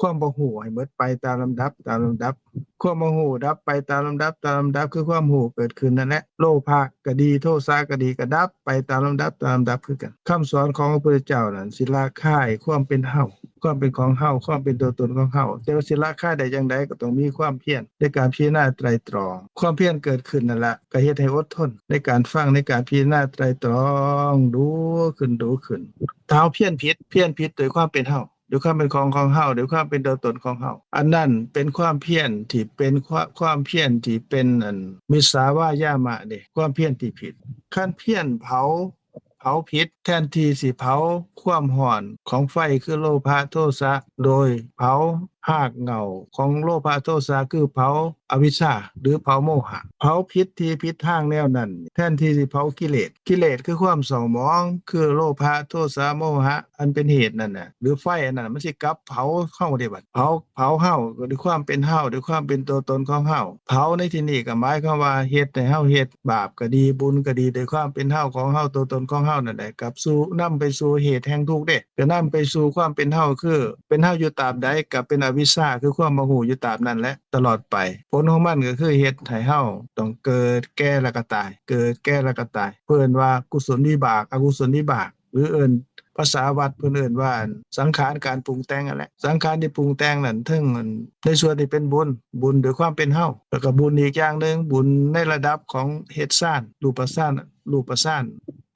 ຄວາມບໍ່ຮູ້ໃຫ້ໝົດໄປຕາມລຳດັບ, ຕາມລຳດັບ. ຄວາມບໍ່ຮູ້ດັບໄປຕາມລຳດັບ, ຕາມລຳດັບ, ຄືຄວາມຮູ້ເກີດຂຶ້ນນັ້ນແຫຼະ. ໂລພະກໍດີ, ໂທສະກໍດີ, ກໍດັບໄປຕາມລຳດັບ, ຕາມລຳດັບຄືກັນ. ຄຳສອນຂອງພະພຸດທະເຈົ້ານັ້ນ ຊິລະຄາຍຄວາມເປັນເຮົາ, ຄວາມເປັນຂອງເຮົາ, ຄວາມເປັນຕົວຕົນຂອງເຮົາ. ແຕ່ວ່າຊິລະຄາຍໄດ້ຈັ່ງໃດ? ກໍຕ້ອງມີຄວາມພຽນໃນການພິຈານາໄຕຣຕອງ. ຄວາມພຽນເກີດຂຶ້ນນັ້ນລະ ກໍເຮັດໃຫ້ອົດທົນໃນການຟັງ, ໃນການພິຈານາໄຕຣຕອງ ດູຂຶ້ນ, ດູຂຶ້ນ. ຖ້າເຮົາພຽນຜິດ, ພຽນຜິດໂດຍຄວາມເປັນເຮົາ, ດ້ວຍຄວາມເປັນຂອງຂອງເຮົາ, ດ້ວຍຄວາມເປັນຕົວຕົນຂອງເຮົາ, ອັນນັ້ນເປັນຄວາມພຽນທີ່ເປັນຄວາມ, ຄວາມພຽນທີ່ເປັນ ອັນ ມິດສາວາຍາມະເດ້, ຄວາມພຽນທີ່ຜິດ. ຄັນພຽນເຜົາ, ເຜົາຜິດ, ແທນທີ່ຊິເຜົາຄວາມຮ້ອນຂອງໄຟ ຄືໂລພະ, ໂທສະ ໂດຍເຜົາ ຮາກເຫງົ້າຂອງໂລພະໂທສະ ຄືເຜົາອະວິຊຊາ ຫຼື ເຜົາໂມຫະ. ເຜົາຜິດທີ່ຜິດທາງແນວນັ້ນ ແທນທີ່ຊິເຜົາກິເລດ, ກິເລດຄືຄວາມເສົ້າໝອງ ຄືໂລພະ ໂທສະ ໂມຫະ ອັນເປັນເຫດນັ້ນນະ ຫຼື ໄຟອັນນັ້ນ ມັນຊິກັບເຜົາເຮົາເດ້ບັດ. ເຜົາ ເຜົາເຮົາ ກໍດ້ວຍຄວາມເປັນເຮົາ ດ້ວຍຄວາມເປັນຕົວຕົນຂອງເຮົາ. ເຜົາໃນທີ່ນີ້ກໍໝາຍຄວາມວ່າເຮັດໃຫ້ເຮົາເຮັດບາບກໍດີ ບຸນກໍດີ ດ້ວຍຄວາມເປັນເຮົາຂອງເຮົາ ຕົວຕົນຂອງເຮົານັ້ນແຫຼະ ກັບສູ່ ນຳໄປສູ່ເຫດແຫ່ງທຸກເດ້. ກໍນຳໄປສູ່ຄວາມເປັນເຮົາ ຄືເປັນເຮົາຢູ່ຕາມໃດ ກໍເປັນອະວິຊຊາ ຄືຄວາມບໍ່ຮູ້ຢູ່ຕາມນັ້ນແຫຼະ ຕະຫຼອດໄປ. ຜົນຂອງມັນກໍຄືເຮັດໃຫ້ເຮົາຕ້ອງເກີດ ແກ່ ແລ້ວກໍຕາຍ ເກີດ ແກ່ ແລ້ວກໍຕາຍ. ເພິ່ນວ່າກຸສົນວິບາກ ອະກຸສົນວິບາກ ຫຼື ເອີ້ນ ພາສາວັດເພິ່ນເອີ້ນວ່າ ອັນ ສັງຂານການປຸງແຕ່ງນັ້ນແຫຼະ. ສັງຂານທີ່ປຸງແຕ່ງນັ້ນ ເຖິງ ອັນ ໃນສ່ວນທີ່ເປັນບຸນ ບຸນໂດຍຄວາມເປັນເຮົາ ແລ້ວກໍບຸນອີກຢ່າງໜຶ່ງ ບຸນໃນລະດັບຂອງເຮັດຊານ ຮູບປະຊານ ຮູບປະຊານ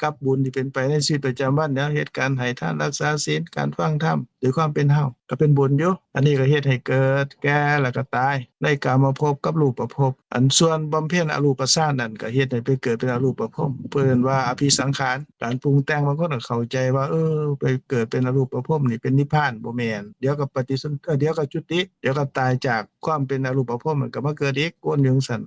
ກັບບຸນທີ່ເປັນໄປໃນຊີວິດປະຈຳວັນ ແນວເຮັດການໃຫ້ທານ ລັກສາສິນ ການຟັງທຳ ໂດຍຄວາມເປັນເຮົາ ກໍເປັນບຸນຢູ່. ອັນນີ້ກໍເຮັດໃຫ້ເກີດ ແກ່ ແລ້ວກໍຕາຍ ໃນກາມະພົບກັບຮູບປະພົບ. ອັນສ່ວນບຳເພັນອະຮູບປະຊານນັ້ນ ກໍເຮັດໃຫ້ໄປເກີດເປັນອະຮູບປະພົມ ເພິ່ນເອີ້ນວ່າອະພິສັງຂານ ການປຸງແຕ່ງ. ບາງຄົນກໍເຂົ້າໃຈວ່າ ເອີ ໄປເກີດເປັນອະຮູບປະພົມນີ້ເປັນນິບພານ ບໍ່ແມ່ນ. ດຽວກໍປະຕິສົນ ເອີ ດຽວກໍຈຸຕິ ດຽວກໍຕາຍຈາກຄວາມເປັນອະຮູບປະພົມ ມັນກໍມາເກີດອີກ ວົນຢູ່ຈັ່ງຊັ້ນ.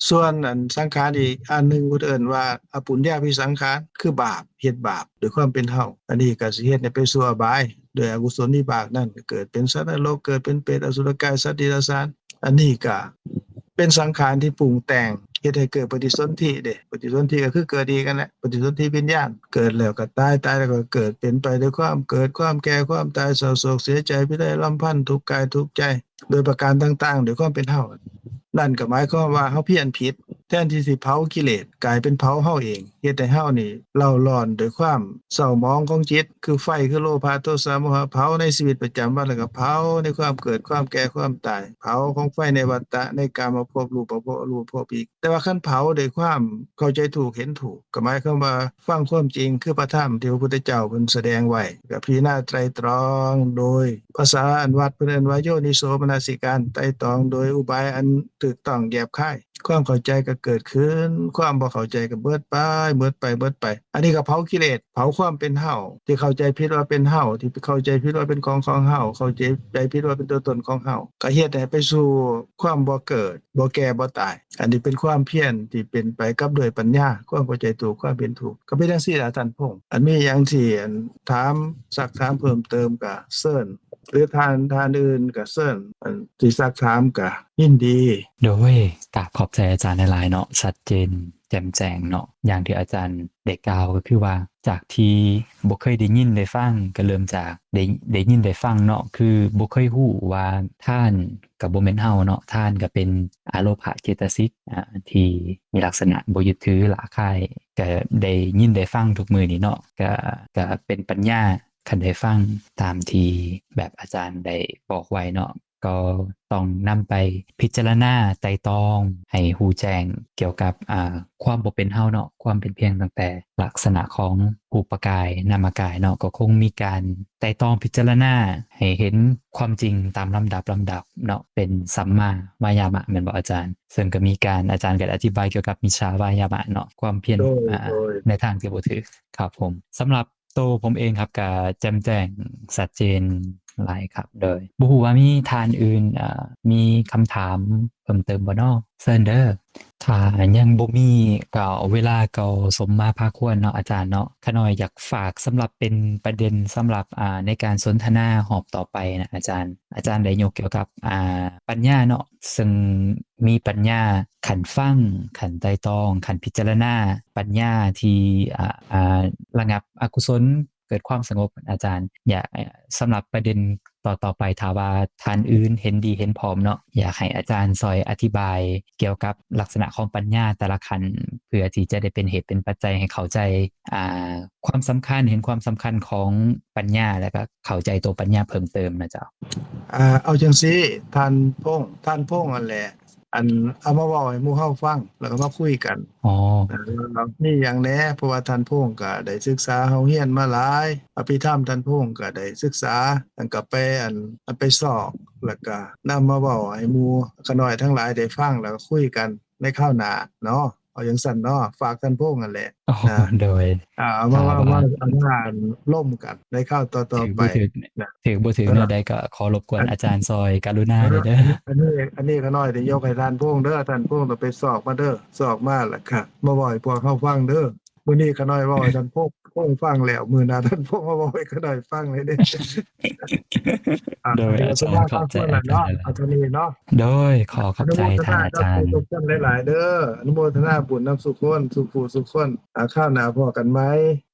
ສ່ວນອັນສັງຂານອີກອັນໜຶ່ງ ເພິ່ນເອີ້ນວ່າອະປຸນຍາພິສັງຂານ ຄືບາບ ເຮັດບາບໂດຍຄວາມເປັນເຮົາ. ອັນນີ້ກໍຊິເຮັດໃຫ້ໄປສູ່ອະບາຍ ໂດຍອະກຸສົນວິບາກນັ້ນ ເກີດເປັນສັດນະລົກ ເກີດເປັນເປດ ອະສຸລະກາຍ ສັດເດຍລະສານ. ອັນນີ້ກໍເປັນສັງຂານທີ່ປຸງແຕ່ງ ເຮັດໃຫ້ເກີດປະຕິສົນທິເດ້. ປະຕິສົນທິກໍຄືເກີດອີກຫັ້ນແຫຼະ ປະຕິສົນທິວິນຍານ ເກີດແລ້ວກໍຕາຍ ຕາຍແລ້ວກໍເກີດ ເປັນໄປດ້ວຍຄວາມເກີດ ຄວາມແກ່ ຄວາມຕາຍ ເສົ້າໂສກເສຍໃຈ ພິໄລລຳພັນ ທຸກກາຍທຸກໃຈ ໂດຍປະການຕ່າງໆ ໂດຍຄວາມເປັນເຮົາ. ນັ້ນກໍໝາຍຄວາມວ່າເຮົາພຽນຜິດ ແທນທີ່ຊິເຜົາກິເລດ ກາຍເປັນເຜົາເຮົາເອງ ເຮັດໃຫ້ເຮົານີ້ເລົ້າຮ້ອນໂດຍຄວາມເສົ້າໝອງຂອງຈິດ ຄືໄຟ ຄືໂລພະ ໂທສະ ໂມຫະ ເຜົາໃນຊີວິດປະຈຳວັນ ແລ້ວກໍເຜົາໃນຄວາມເກີດ ຄວາມແກ່ ຄວາມຕາຍ ເຜົາຂອງໄຟໃນວັດຕະ ໃນກາມະພົບ ຮູບປະພົບ ອະຮູບປະພົບອີກ. ແຕ່ວ່າຄັນເຜົາດ້ວຍຄວາມເຂົ້າໃຈຖືກ ເຫັນຖືກ ກໍໝາຍຄວາມວ່າຟັງຄວາມຈິງ ຄືພະທຳທີ່ພະພຸດທະເຈົ້າເພິ່ນສະແດງໄວ້ ກໍພິຈາລະນາໄຕຣະຕຣອງ ໂດຍພາສາອັນວັດເພິ່ນເອີ້ນວ່າໂຍນິໂສມະນະສິການ ໄຕຕອງໂດຍອຸບາຍອັນຖືກຕ້ອງແຍບຄາຍ ຄວາມເຂົ້າໃຈກໍເກີດຂຶ້ນ ຄວາມບໍ່ເຂົ້າໃຈກໍເບິດໄປ ເບິດໄປ ເບິດໄປ. ອັນນີ້ກໍເຜົາກິເລດ ເຜົາຄວາມເປັນເຮົາ ທີ່ເຂົ້າໃຈຜິດວ່າເປັນເຮົາ ທີ່ເຂົ້າໃຈຜິດວ່າເປັນຂອງຂອງເຮົາ ເຂົ້າໃຈ ໃຈຜິດວ່າເປັນຕົວຕົນຂອງເຮົາ ກໍເຮັດໃຫ້ໄປສູ່ຄວາມບໍ່ເກີດ ບໍ່ແກ່ ບໍ່ຕາຍ. ອັນນີ້ເປັນຄວາມພຽນທີ່ເປັນໄປກັບດ້ວຍປັນຍາ ຄວາມເຂົ້າໃຈຖືກ ຄວາມເຫັນຖືກ. ກໍເປັນຈັ່ງຊີ້ລະທ່ານພົງ. ອັນມີຫຍັງທີ່ ອັນ ຖາມ ຊັກຖາມເພີ່ມເຕີມກໍເຊີນ ຫຼືທ່ານ ທ່ານອື່ນກໍເຊີນ ອັນ ທີ່ຊັກຖາມກໍຍິນດີ. ໂດຍ ກາບຂອບໃຈອາຈານຫຼາຍໆເນາະ ຊັດເຈນ ແຈ່ມແຈ້ງເນາະ. ຢ່າງທີ່ອາຈານໄດ້ກ່າວກໍຄືວ່າ ຈາກທີ່ບໍ່ເຄີຍໄດ້ຍິນໄດ້ຟັງ ກໍເລີ່ມຈາກໄດ້ ໄດ້ຍິນໄດ້ຟັງເນາະ ຄືບໍ່ເຄີຍຮູ້ວ່າທານກໍບໍ່ແມ່ນເຮົາເນາະ ທານກໍເປັນອະໂລພະເຈຕະສິກ ອາ ທີ່ມີລັກສະນະບໍ່ຍຶດຖືຫຼ້າຄ້າຍ ກໍໄດ້ຍິນໄດ້ຟັງທຸກມື້ນີ້ເນາະ ກໍ ກໍເປັນປັນຍາ ຄັນໄດ້ຟັງຕາມທີ່ແບບອາຈານໄດ້ບອກໄວ້ເນາະ ກໍຕ້ອງນຳໄປພິຈາລະນາໄຕ່ຕອງໃຫ້ຮູ້ແຈ້ງກ່ຽວກັບ ອ່າ ຄວາມບໍ່ເປັນເຮົາເນາະ ຄວາມເປັນພຽງຕັ້ງແຕ່ລັກສະນະຂອງຮູບປະກາຍ ນາມະກາຍເນາະ ກໍຄົງມີການໄຕ່ຕອງພິຈາລະນາໃຫ້ເຫັນຄວາມຈິງຕາມລຳດັບ ລຳດັບເນາະ ເປັນສັມມາວາຍາມະ ແມ່ນບໍ່ອາຈານ? ເຊິ່ງກໍມີການ ອາຈານກໍໄດ້ອະທິບາຍກ່ຽວກັບມິດສາວາຍາມະເນາະ ຄວາມພຽນ ໂດຍ ອ່າ ໂດຍ ໃນທາງທີ່ບໍ່ຖືກ. ຄັບຜົມ ສຳລັບ ໂຕຜົມເອງຄັບ ກະແຈ່ມແຈ້ງຊັດເຈນຫຼາຍຄັບ. ໂດຍ ບໍ່ຮູ້ວ່າມີທ່ານອື່ນ ເອີ ມີຄຳຖາມເພີ່ມເຕີມບໍ່ເນາະ? ເຊີນເດີ. ຖ້າຍັງບໍ່ມີ ກໍເວລາກໍສົມມາພາຄວນເນາະອາຈານເນາະ. ຂ້ານ້ອຍຢາກຝາກສຳລັບເປັນປະເດັນສຳລັບ ອ່າ ໃນການສົນທະນາຮອບຕໍ່ໄປນະອາຈານ. ອາຈານໄດ້ຍົກກ່ຽວກັບ ອ່າ ປັນຍາເນາະ ເຊິ່ງມີປັນຍາຂັ້ນຟັງ, ຂັ້ນໄຕ່ຕອງ, ຂັ້ນພິຈາລະນາ, ປັນຍາທີ່ ອ່າ ອ່າ ລະງັບອະກຸສົນ, ເກີດຄວາມສະຫງົບ. ອາຈານ ຢາກ ສຳລັບປະເດັນຕໍ່ໆໄປ ຖ້າວ່າທ່ານອື່ນເຫັນດີເຫັນພ້ອມເນາະ, ຢາກໃຫ້ອາຈານຊ່ອຍອະທິບາຍກ່ຽວກັບລັກສະນະຂອງປັນຍາແຕ່ລະຂັ້ນ ເພື່ອທີ່ຈະໄດ້ເປັນເຫດເປັນປັດໄຈໃຫ້ເຂົ້າໃຈ ອ່າ ຄວາມສຳຄັນ, ເຫັນຄວາມສຳຄັນຂອງປັນຍາ ແລ້ວກໍເຂົ້າໃຈໂຕປັນຍາເພີ່ມເຕີມນະເຈົ້າ. ອ່າ ເອົາຈັ່ງຊີ້ ທ່ານພົງ, ທ່ານພົງຫັ້ນແຫຼະ ອັນ ເອົາມາເວົ້າໃຫ້ໝູ່ເຮົາຟັງ ແລ້ວກໍມາຄຸຍກັນ. ອໍ ເອີ ມີຫຍັງແດ່? ເພາະວ່າທ່ານພົງກໍໄດ້ສຶກສາເຮົາຮຽນມາຫຼາຍ, ອະພິທຳທ່ານພົງກໍໄດ້ສຶກສາ, ແລ້ວກໍໄປ ອັນ ໄປຊອກ ແລ້ວກໍນຳມາເວົ້າໃຫ້ໝູ່ຂ້ານ້ອຍທັງຫຼາຍໄດ້ຟັງ ແລ້ວກໍຄຸຍກັນໃນຄາວໜ້າເນາະ. ເອົາຈັ່ງຊັ້ນເນາະ ຝາກທ່ານພົງຫັ້ນແຫຼະ ໂອ້ ນະ ໂດຍ ອ່າ ເອົາມາ ເວົ້າ ອ່າ ມາ ເອົາມາລົມກັນໃນຄາວຕໍ່ໆໄປ ຖືກບໍ່ຖືກ ນະ ຖືກບໍ່ຖືກແນວໃດກໍຂໍລົບກວນອາຈານຊ່ອຍກະລຸນາແດ່ເດີ. ອັນນີ້ ອັນນີ້ຂ້ານ້ອຍໄດ້ຍົກໃຫ້ທ່ານພົງເດີ ທ່ານພົງຕ້ອງໄປຊອກມາເດີ ຊອກມາແລ້ວກະມາເວົ້າໃຫ້ພວກເຮົາຟັງເດີ. ມື້ນີ້ຂ້ານ້ອຍເວົ້າໃຫ້ທ່ານພົງ ພົງຟັງແລ້ວ ມື້ໜ້າທ່ານພົງມາເວົ້າໃຫ້ຂ້ານ້ອຍຟັງເລີຍເດ້. ອ່າ ໂດຍ ອາຈານ ຂອບໃຈອາຈານຫຼາຍໆ ເອົາເທົ່ານີ້ເນາະ ໂດຍ ຂໍຂອບໃຈທ່ານອາຈານ ອະນຸໂມທະນາກັບທຸກໆທ່ານຫຼາຍໆເດີ ອະນຸໂມທະນາບຸນນຳສູ່ຄົນ ສູ່ຜູ້ສູ່ຄົນ ອ່າ ຄາວໜ້າພໍ້ກັນໃໝ່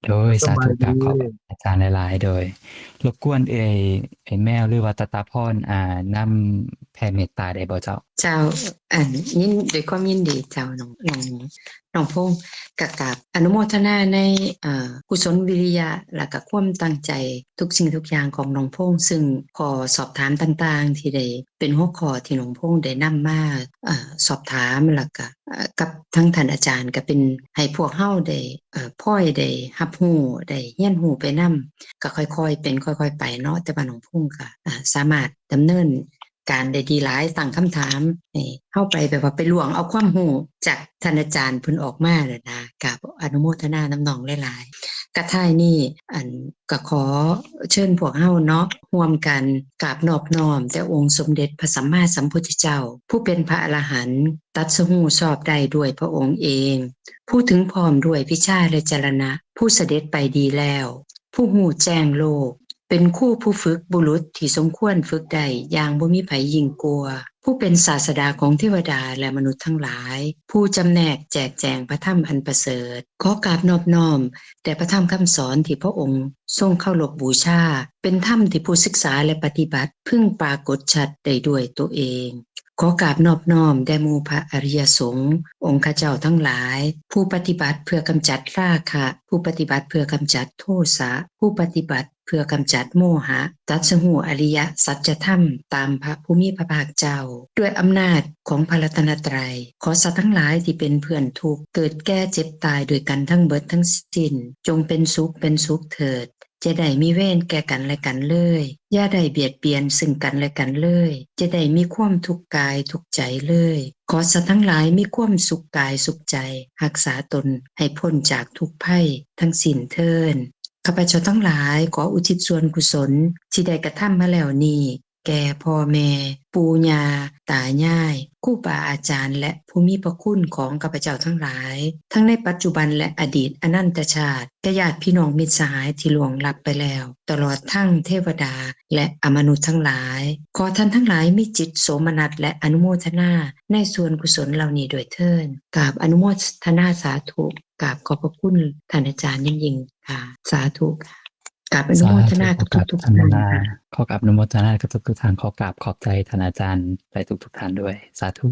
ໂດຍ ສາທຸ ສະບາຍດີ ກາບຂອບອາຈານຫຼາຍໆ ໂດຍ ລົບກວນເອື້ອຍ ເອື້ອຍແມວ ຫຼືວ່າຕາຕາພອນ ອ່າ ນຳແຜ່ເມດຕາໄດ້ບໍ່ເຈົ້າ? ເຈົ້າ ອັນ ຍິນ ດ້ວຍຄວາມຍິນດີເຈົ້າ ນ້ອງ ນ້ອງ ນ້ອງພົງ ກະກາບອະນຸໂມທະນາໃນ ເອີ ກຸສົນວິລິຍະ ແລະກະຄວາມຕັ້ງໃຈທຸກສິ່ງທຸກຢ່າງຂອງນ້ອງພົງ ຊຶ່ງຂໍ້ສອບຖາມຕ່າງໆ ທີ່ໄດ້ເປັນຫົວຂໍ້ທີ່ນ້ອງພົງໄດ້ນຳມາ ເອີ ສອບຖາມ ແລະກະ ເອີ ກັບທາງທ່ານອາຈານ ກະເປັນໃຫ້ພວກເຮົາໄດ້ ເອີ ພອຍໄດ້ຮັບຮູ້ ໄດ້ຮຽນຮູ້ໄປນຳ ກະຄ່ອຍໆເປັນຄ່ອຍໆໄປເນາະ ແຕ່ວ່ານ້ອງພົງກະ ເອີ ສາມາດດຳເນີນ ການໄດ້ດີຫຼາຍ ຕັ້ງຄຳຖາມໃຫ້ເຮົາໄປ ແບບວ່າໄປລ່ວງເອົາຄວາມຮູ້ຈາກທ່ານອາຈານເພິ່ນອອກມານັ້ນນະ ກະອະນຸໂມທະນານຳນ້ອງຫຼາຍໆ. ກະທ້າຍນີ້ ອັນ ກະຂໍເຊີນພວກເຮົາເນາະ ຮ່ວມກັນກາບນອບນ້ອມແດ່ອົງສົມເດັດພະສຳມາສຳພຸດທະເຈົ້າ ຜູ້ເປັນພະອະລະຫັນ ຕັດສະຮູ້ຊອບໄດ້ດ້ວຍພະອົງເອງ, ຜູ້ເຖິງພ້ອມດ້ວຍວິຊາ ແລະ ຈະລະນະ, ຜູ້ສະເດັດໄປດີແລ້ວ, ຜູ້ຮູ້ແຈ້ງໂລກ, ເປັນຄູຜູ້ຝຶກບຸລຸດທີ່ສົມຄວນຝຶກໄດ້ຢ່າງບໍ່ມີໃຜຍິ່ງກວ່າ, ຜູ້ເປັນສາດສະດາຂອງເທວະດາ ແລະ ມະນຸດທັງຫຼາຍ, ຜູ້ຈຳແນກແຈກແຈງພະທຳອັນປະເສີດ. ຂໍກາບນອບນ້ອມແດ່ພະທຳຄຳສອນທີ່ພະອົງຊົງເຄົາລົບບູຊາ, ເປັນທຳທີ່ຜູ້ສຶກສາ ແລະ ປະຕິບັດ ເພິ່ງປາກົດຊັດໄດ້ດ້ວຍໂຕເອງ. ຂໍກາບນອບນ້ອມແດ່ໝູ່ພະອະລິຍະສົງ ອົງຄະເຈົ້າທັງຫຼາຍ, ຜູ້ປະຕິບັດເພື່ອກຳຈັດລາຄະ, ຜູ້ປະຕິບັດເພື່ອກຳຈັດໂທສະ, ຜູ້ປະຕິບັດເພື່ອກຳຈັດໂມຫະ, ຕັດສະຮູ້ອະລິຍະສັດຈະທຳຕາມພະຜູ້ມີພະພາກເຈົ້າ, ດ້ວຍອຳນາດຂອງພະລັດຕະນະໄຕ, ຂໍສັດທັງຫຼາຍທີ່ເປັນເພື່ອນທຸກ, ເກີດແກ່ເຈັບຕາຍດ້ວຍກັນທັງເບິດທັງສິ້ນ, ຈົ່ງເປັນສຸກເປັນສຸກເຖີດ. ຈະໄດ້ມີເວນແກ່ກັນແລະກັນເລີຍ, ຢ່າໄດ້ບຽດບຽນຊຶ່ງກັນແລະກັນເລີຍ, ຈະໄດ້ມີຄວາມທຸກກາຍທຸກໃຈເລີຍ. ຂໍສັດທັງຫຼາຍມີຄວາມສຸກກາຍສຸກໃຈ, ຮັກສາຕົນໃຫ້ພົ້ນຈາກທຸກໄພທັງສິ້ນເທີ້ນ. ຂ້າພະເຈົ້າທັງຫຼາຍ ຂໍອຸທິດສ່ວນກຸສົນທີ່ໄດ້ກະທຳມາແລ້ວນີ້ ແກ່ພໍ່ແມ່, ປູ່ຍ່າ, ຕາຍາຍ, ຄູບາອາຈານ ແລະ ຜູ້ມີພະຄຸນຂອງຂ້າພະເຈົ້າທັງຫຼາຍ, ທັງໃນປັດຈຸບັນ ແລະ ອະດີດອະນັນຕະຊາດ, ແກ່ຍາດພີ່ນ້ອງມິດສະຫາຍທີ່ລ່ວງລັບໄປແລ້ວ, ຕະຫຼອດທັງເທວະດາ ແລະ ອະມະນຸດທັງຫຼາຍ. ຂໍທ່ານທັງຫຼາຍມີຈິດໂສມະນັດ ແລະ ອະນຸໂມທະນາໃນສ່ວນກຸສົນເຫຼົ່ານີ້ດ້ວຍເທີ້ນ. ກາບອະນຸໂມທະນາສາທຸ. ກາບຂອບພະຄຸນທ່ານອາຈານຢ່າງຍິ່ງ. ຄ່ະ ສາທຸ. ກາບອະນຸໂມທະນາກັບທຸກໆທ່ານ. ຂໍກາບອະນຸໂມທະນາກັບທຸກໆທ່ານ. ຂໍກາບຂອບໃຈທ່ານອາຈານ ແລະ ທຸກໆທ່ານດ້ວຍ. ສາທຸ.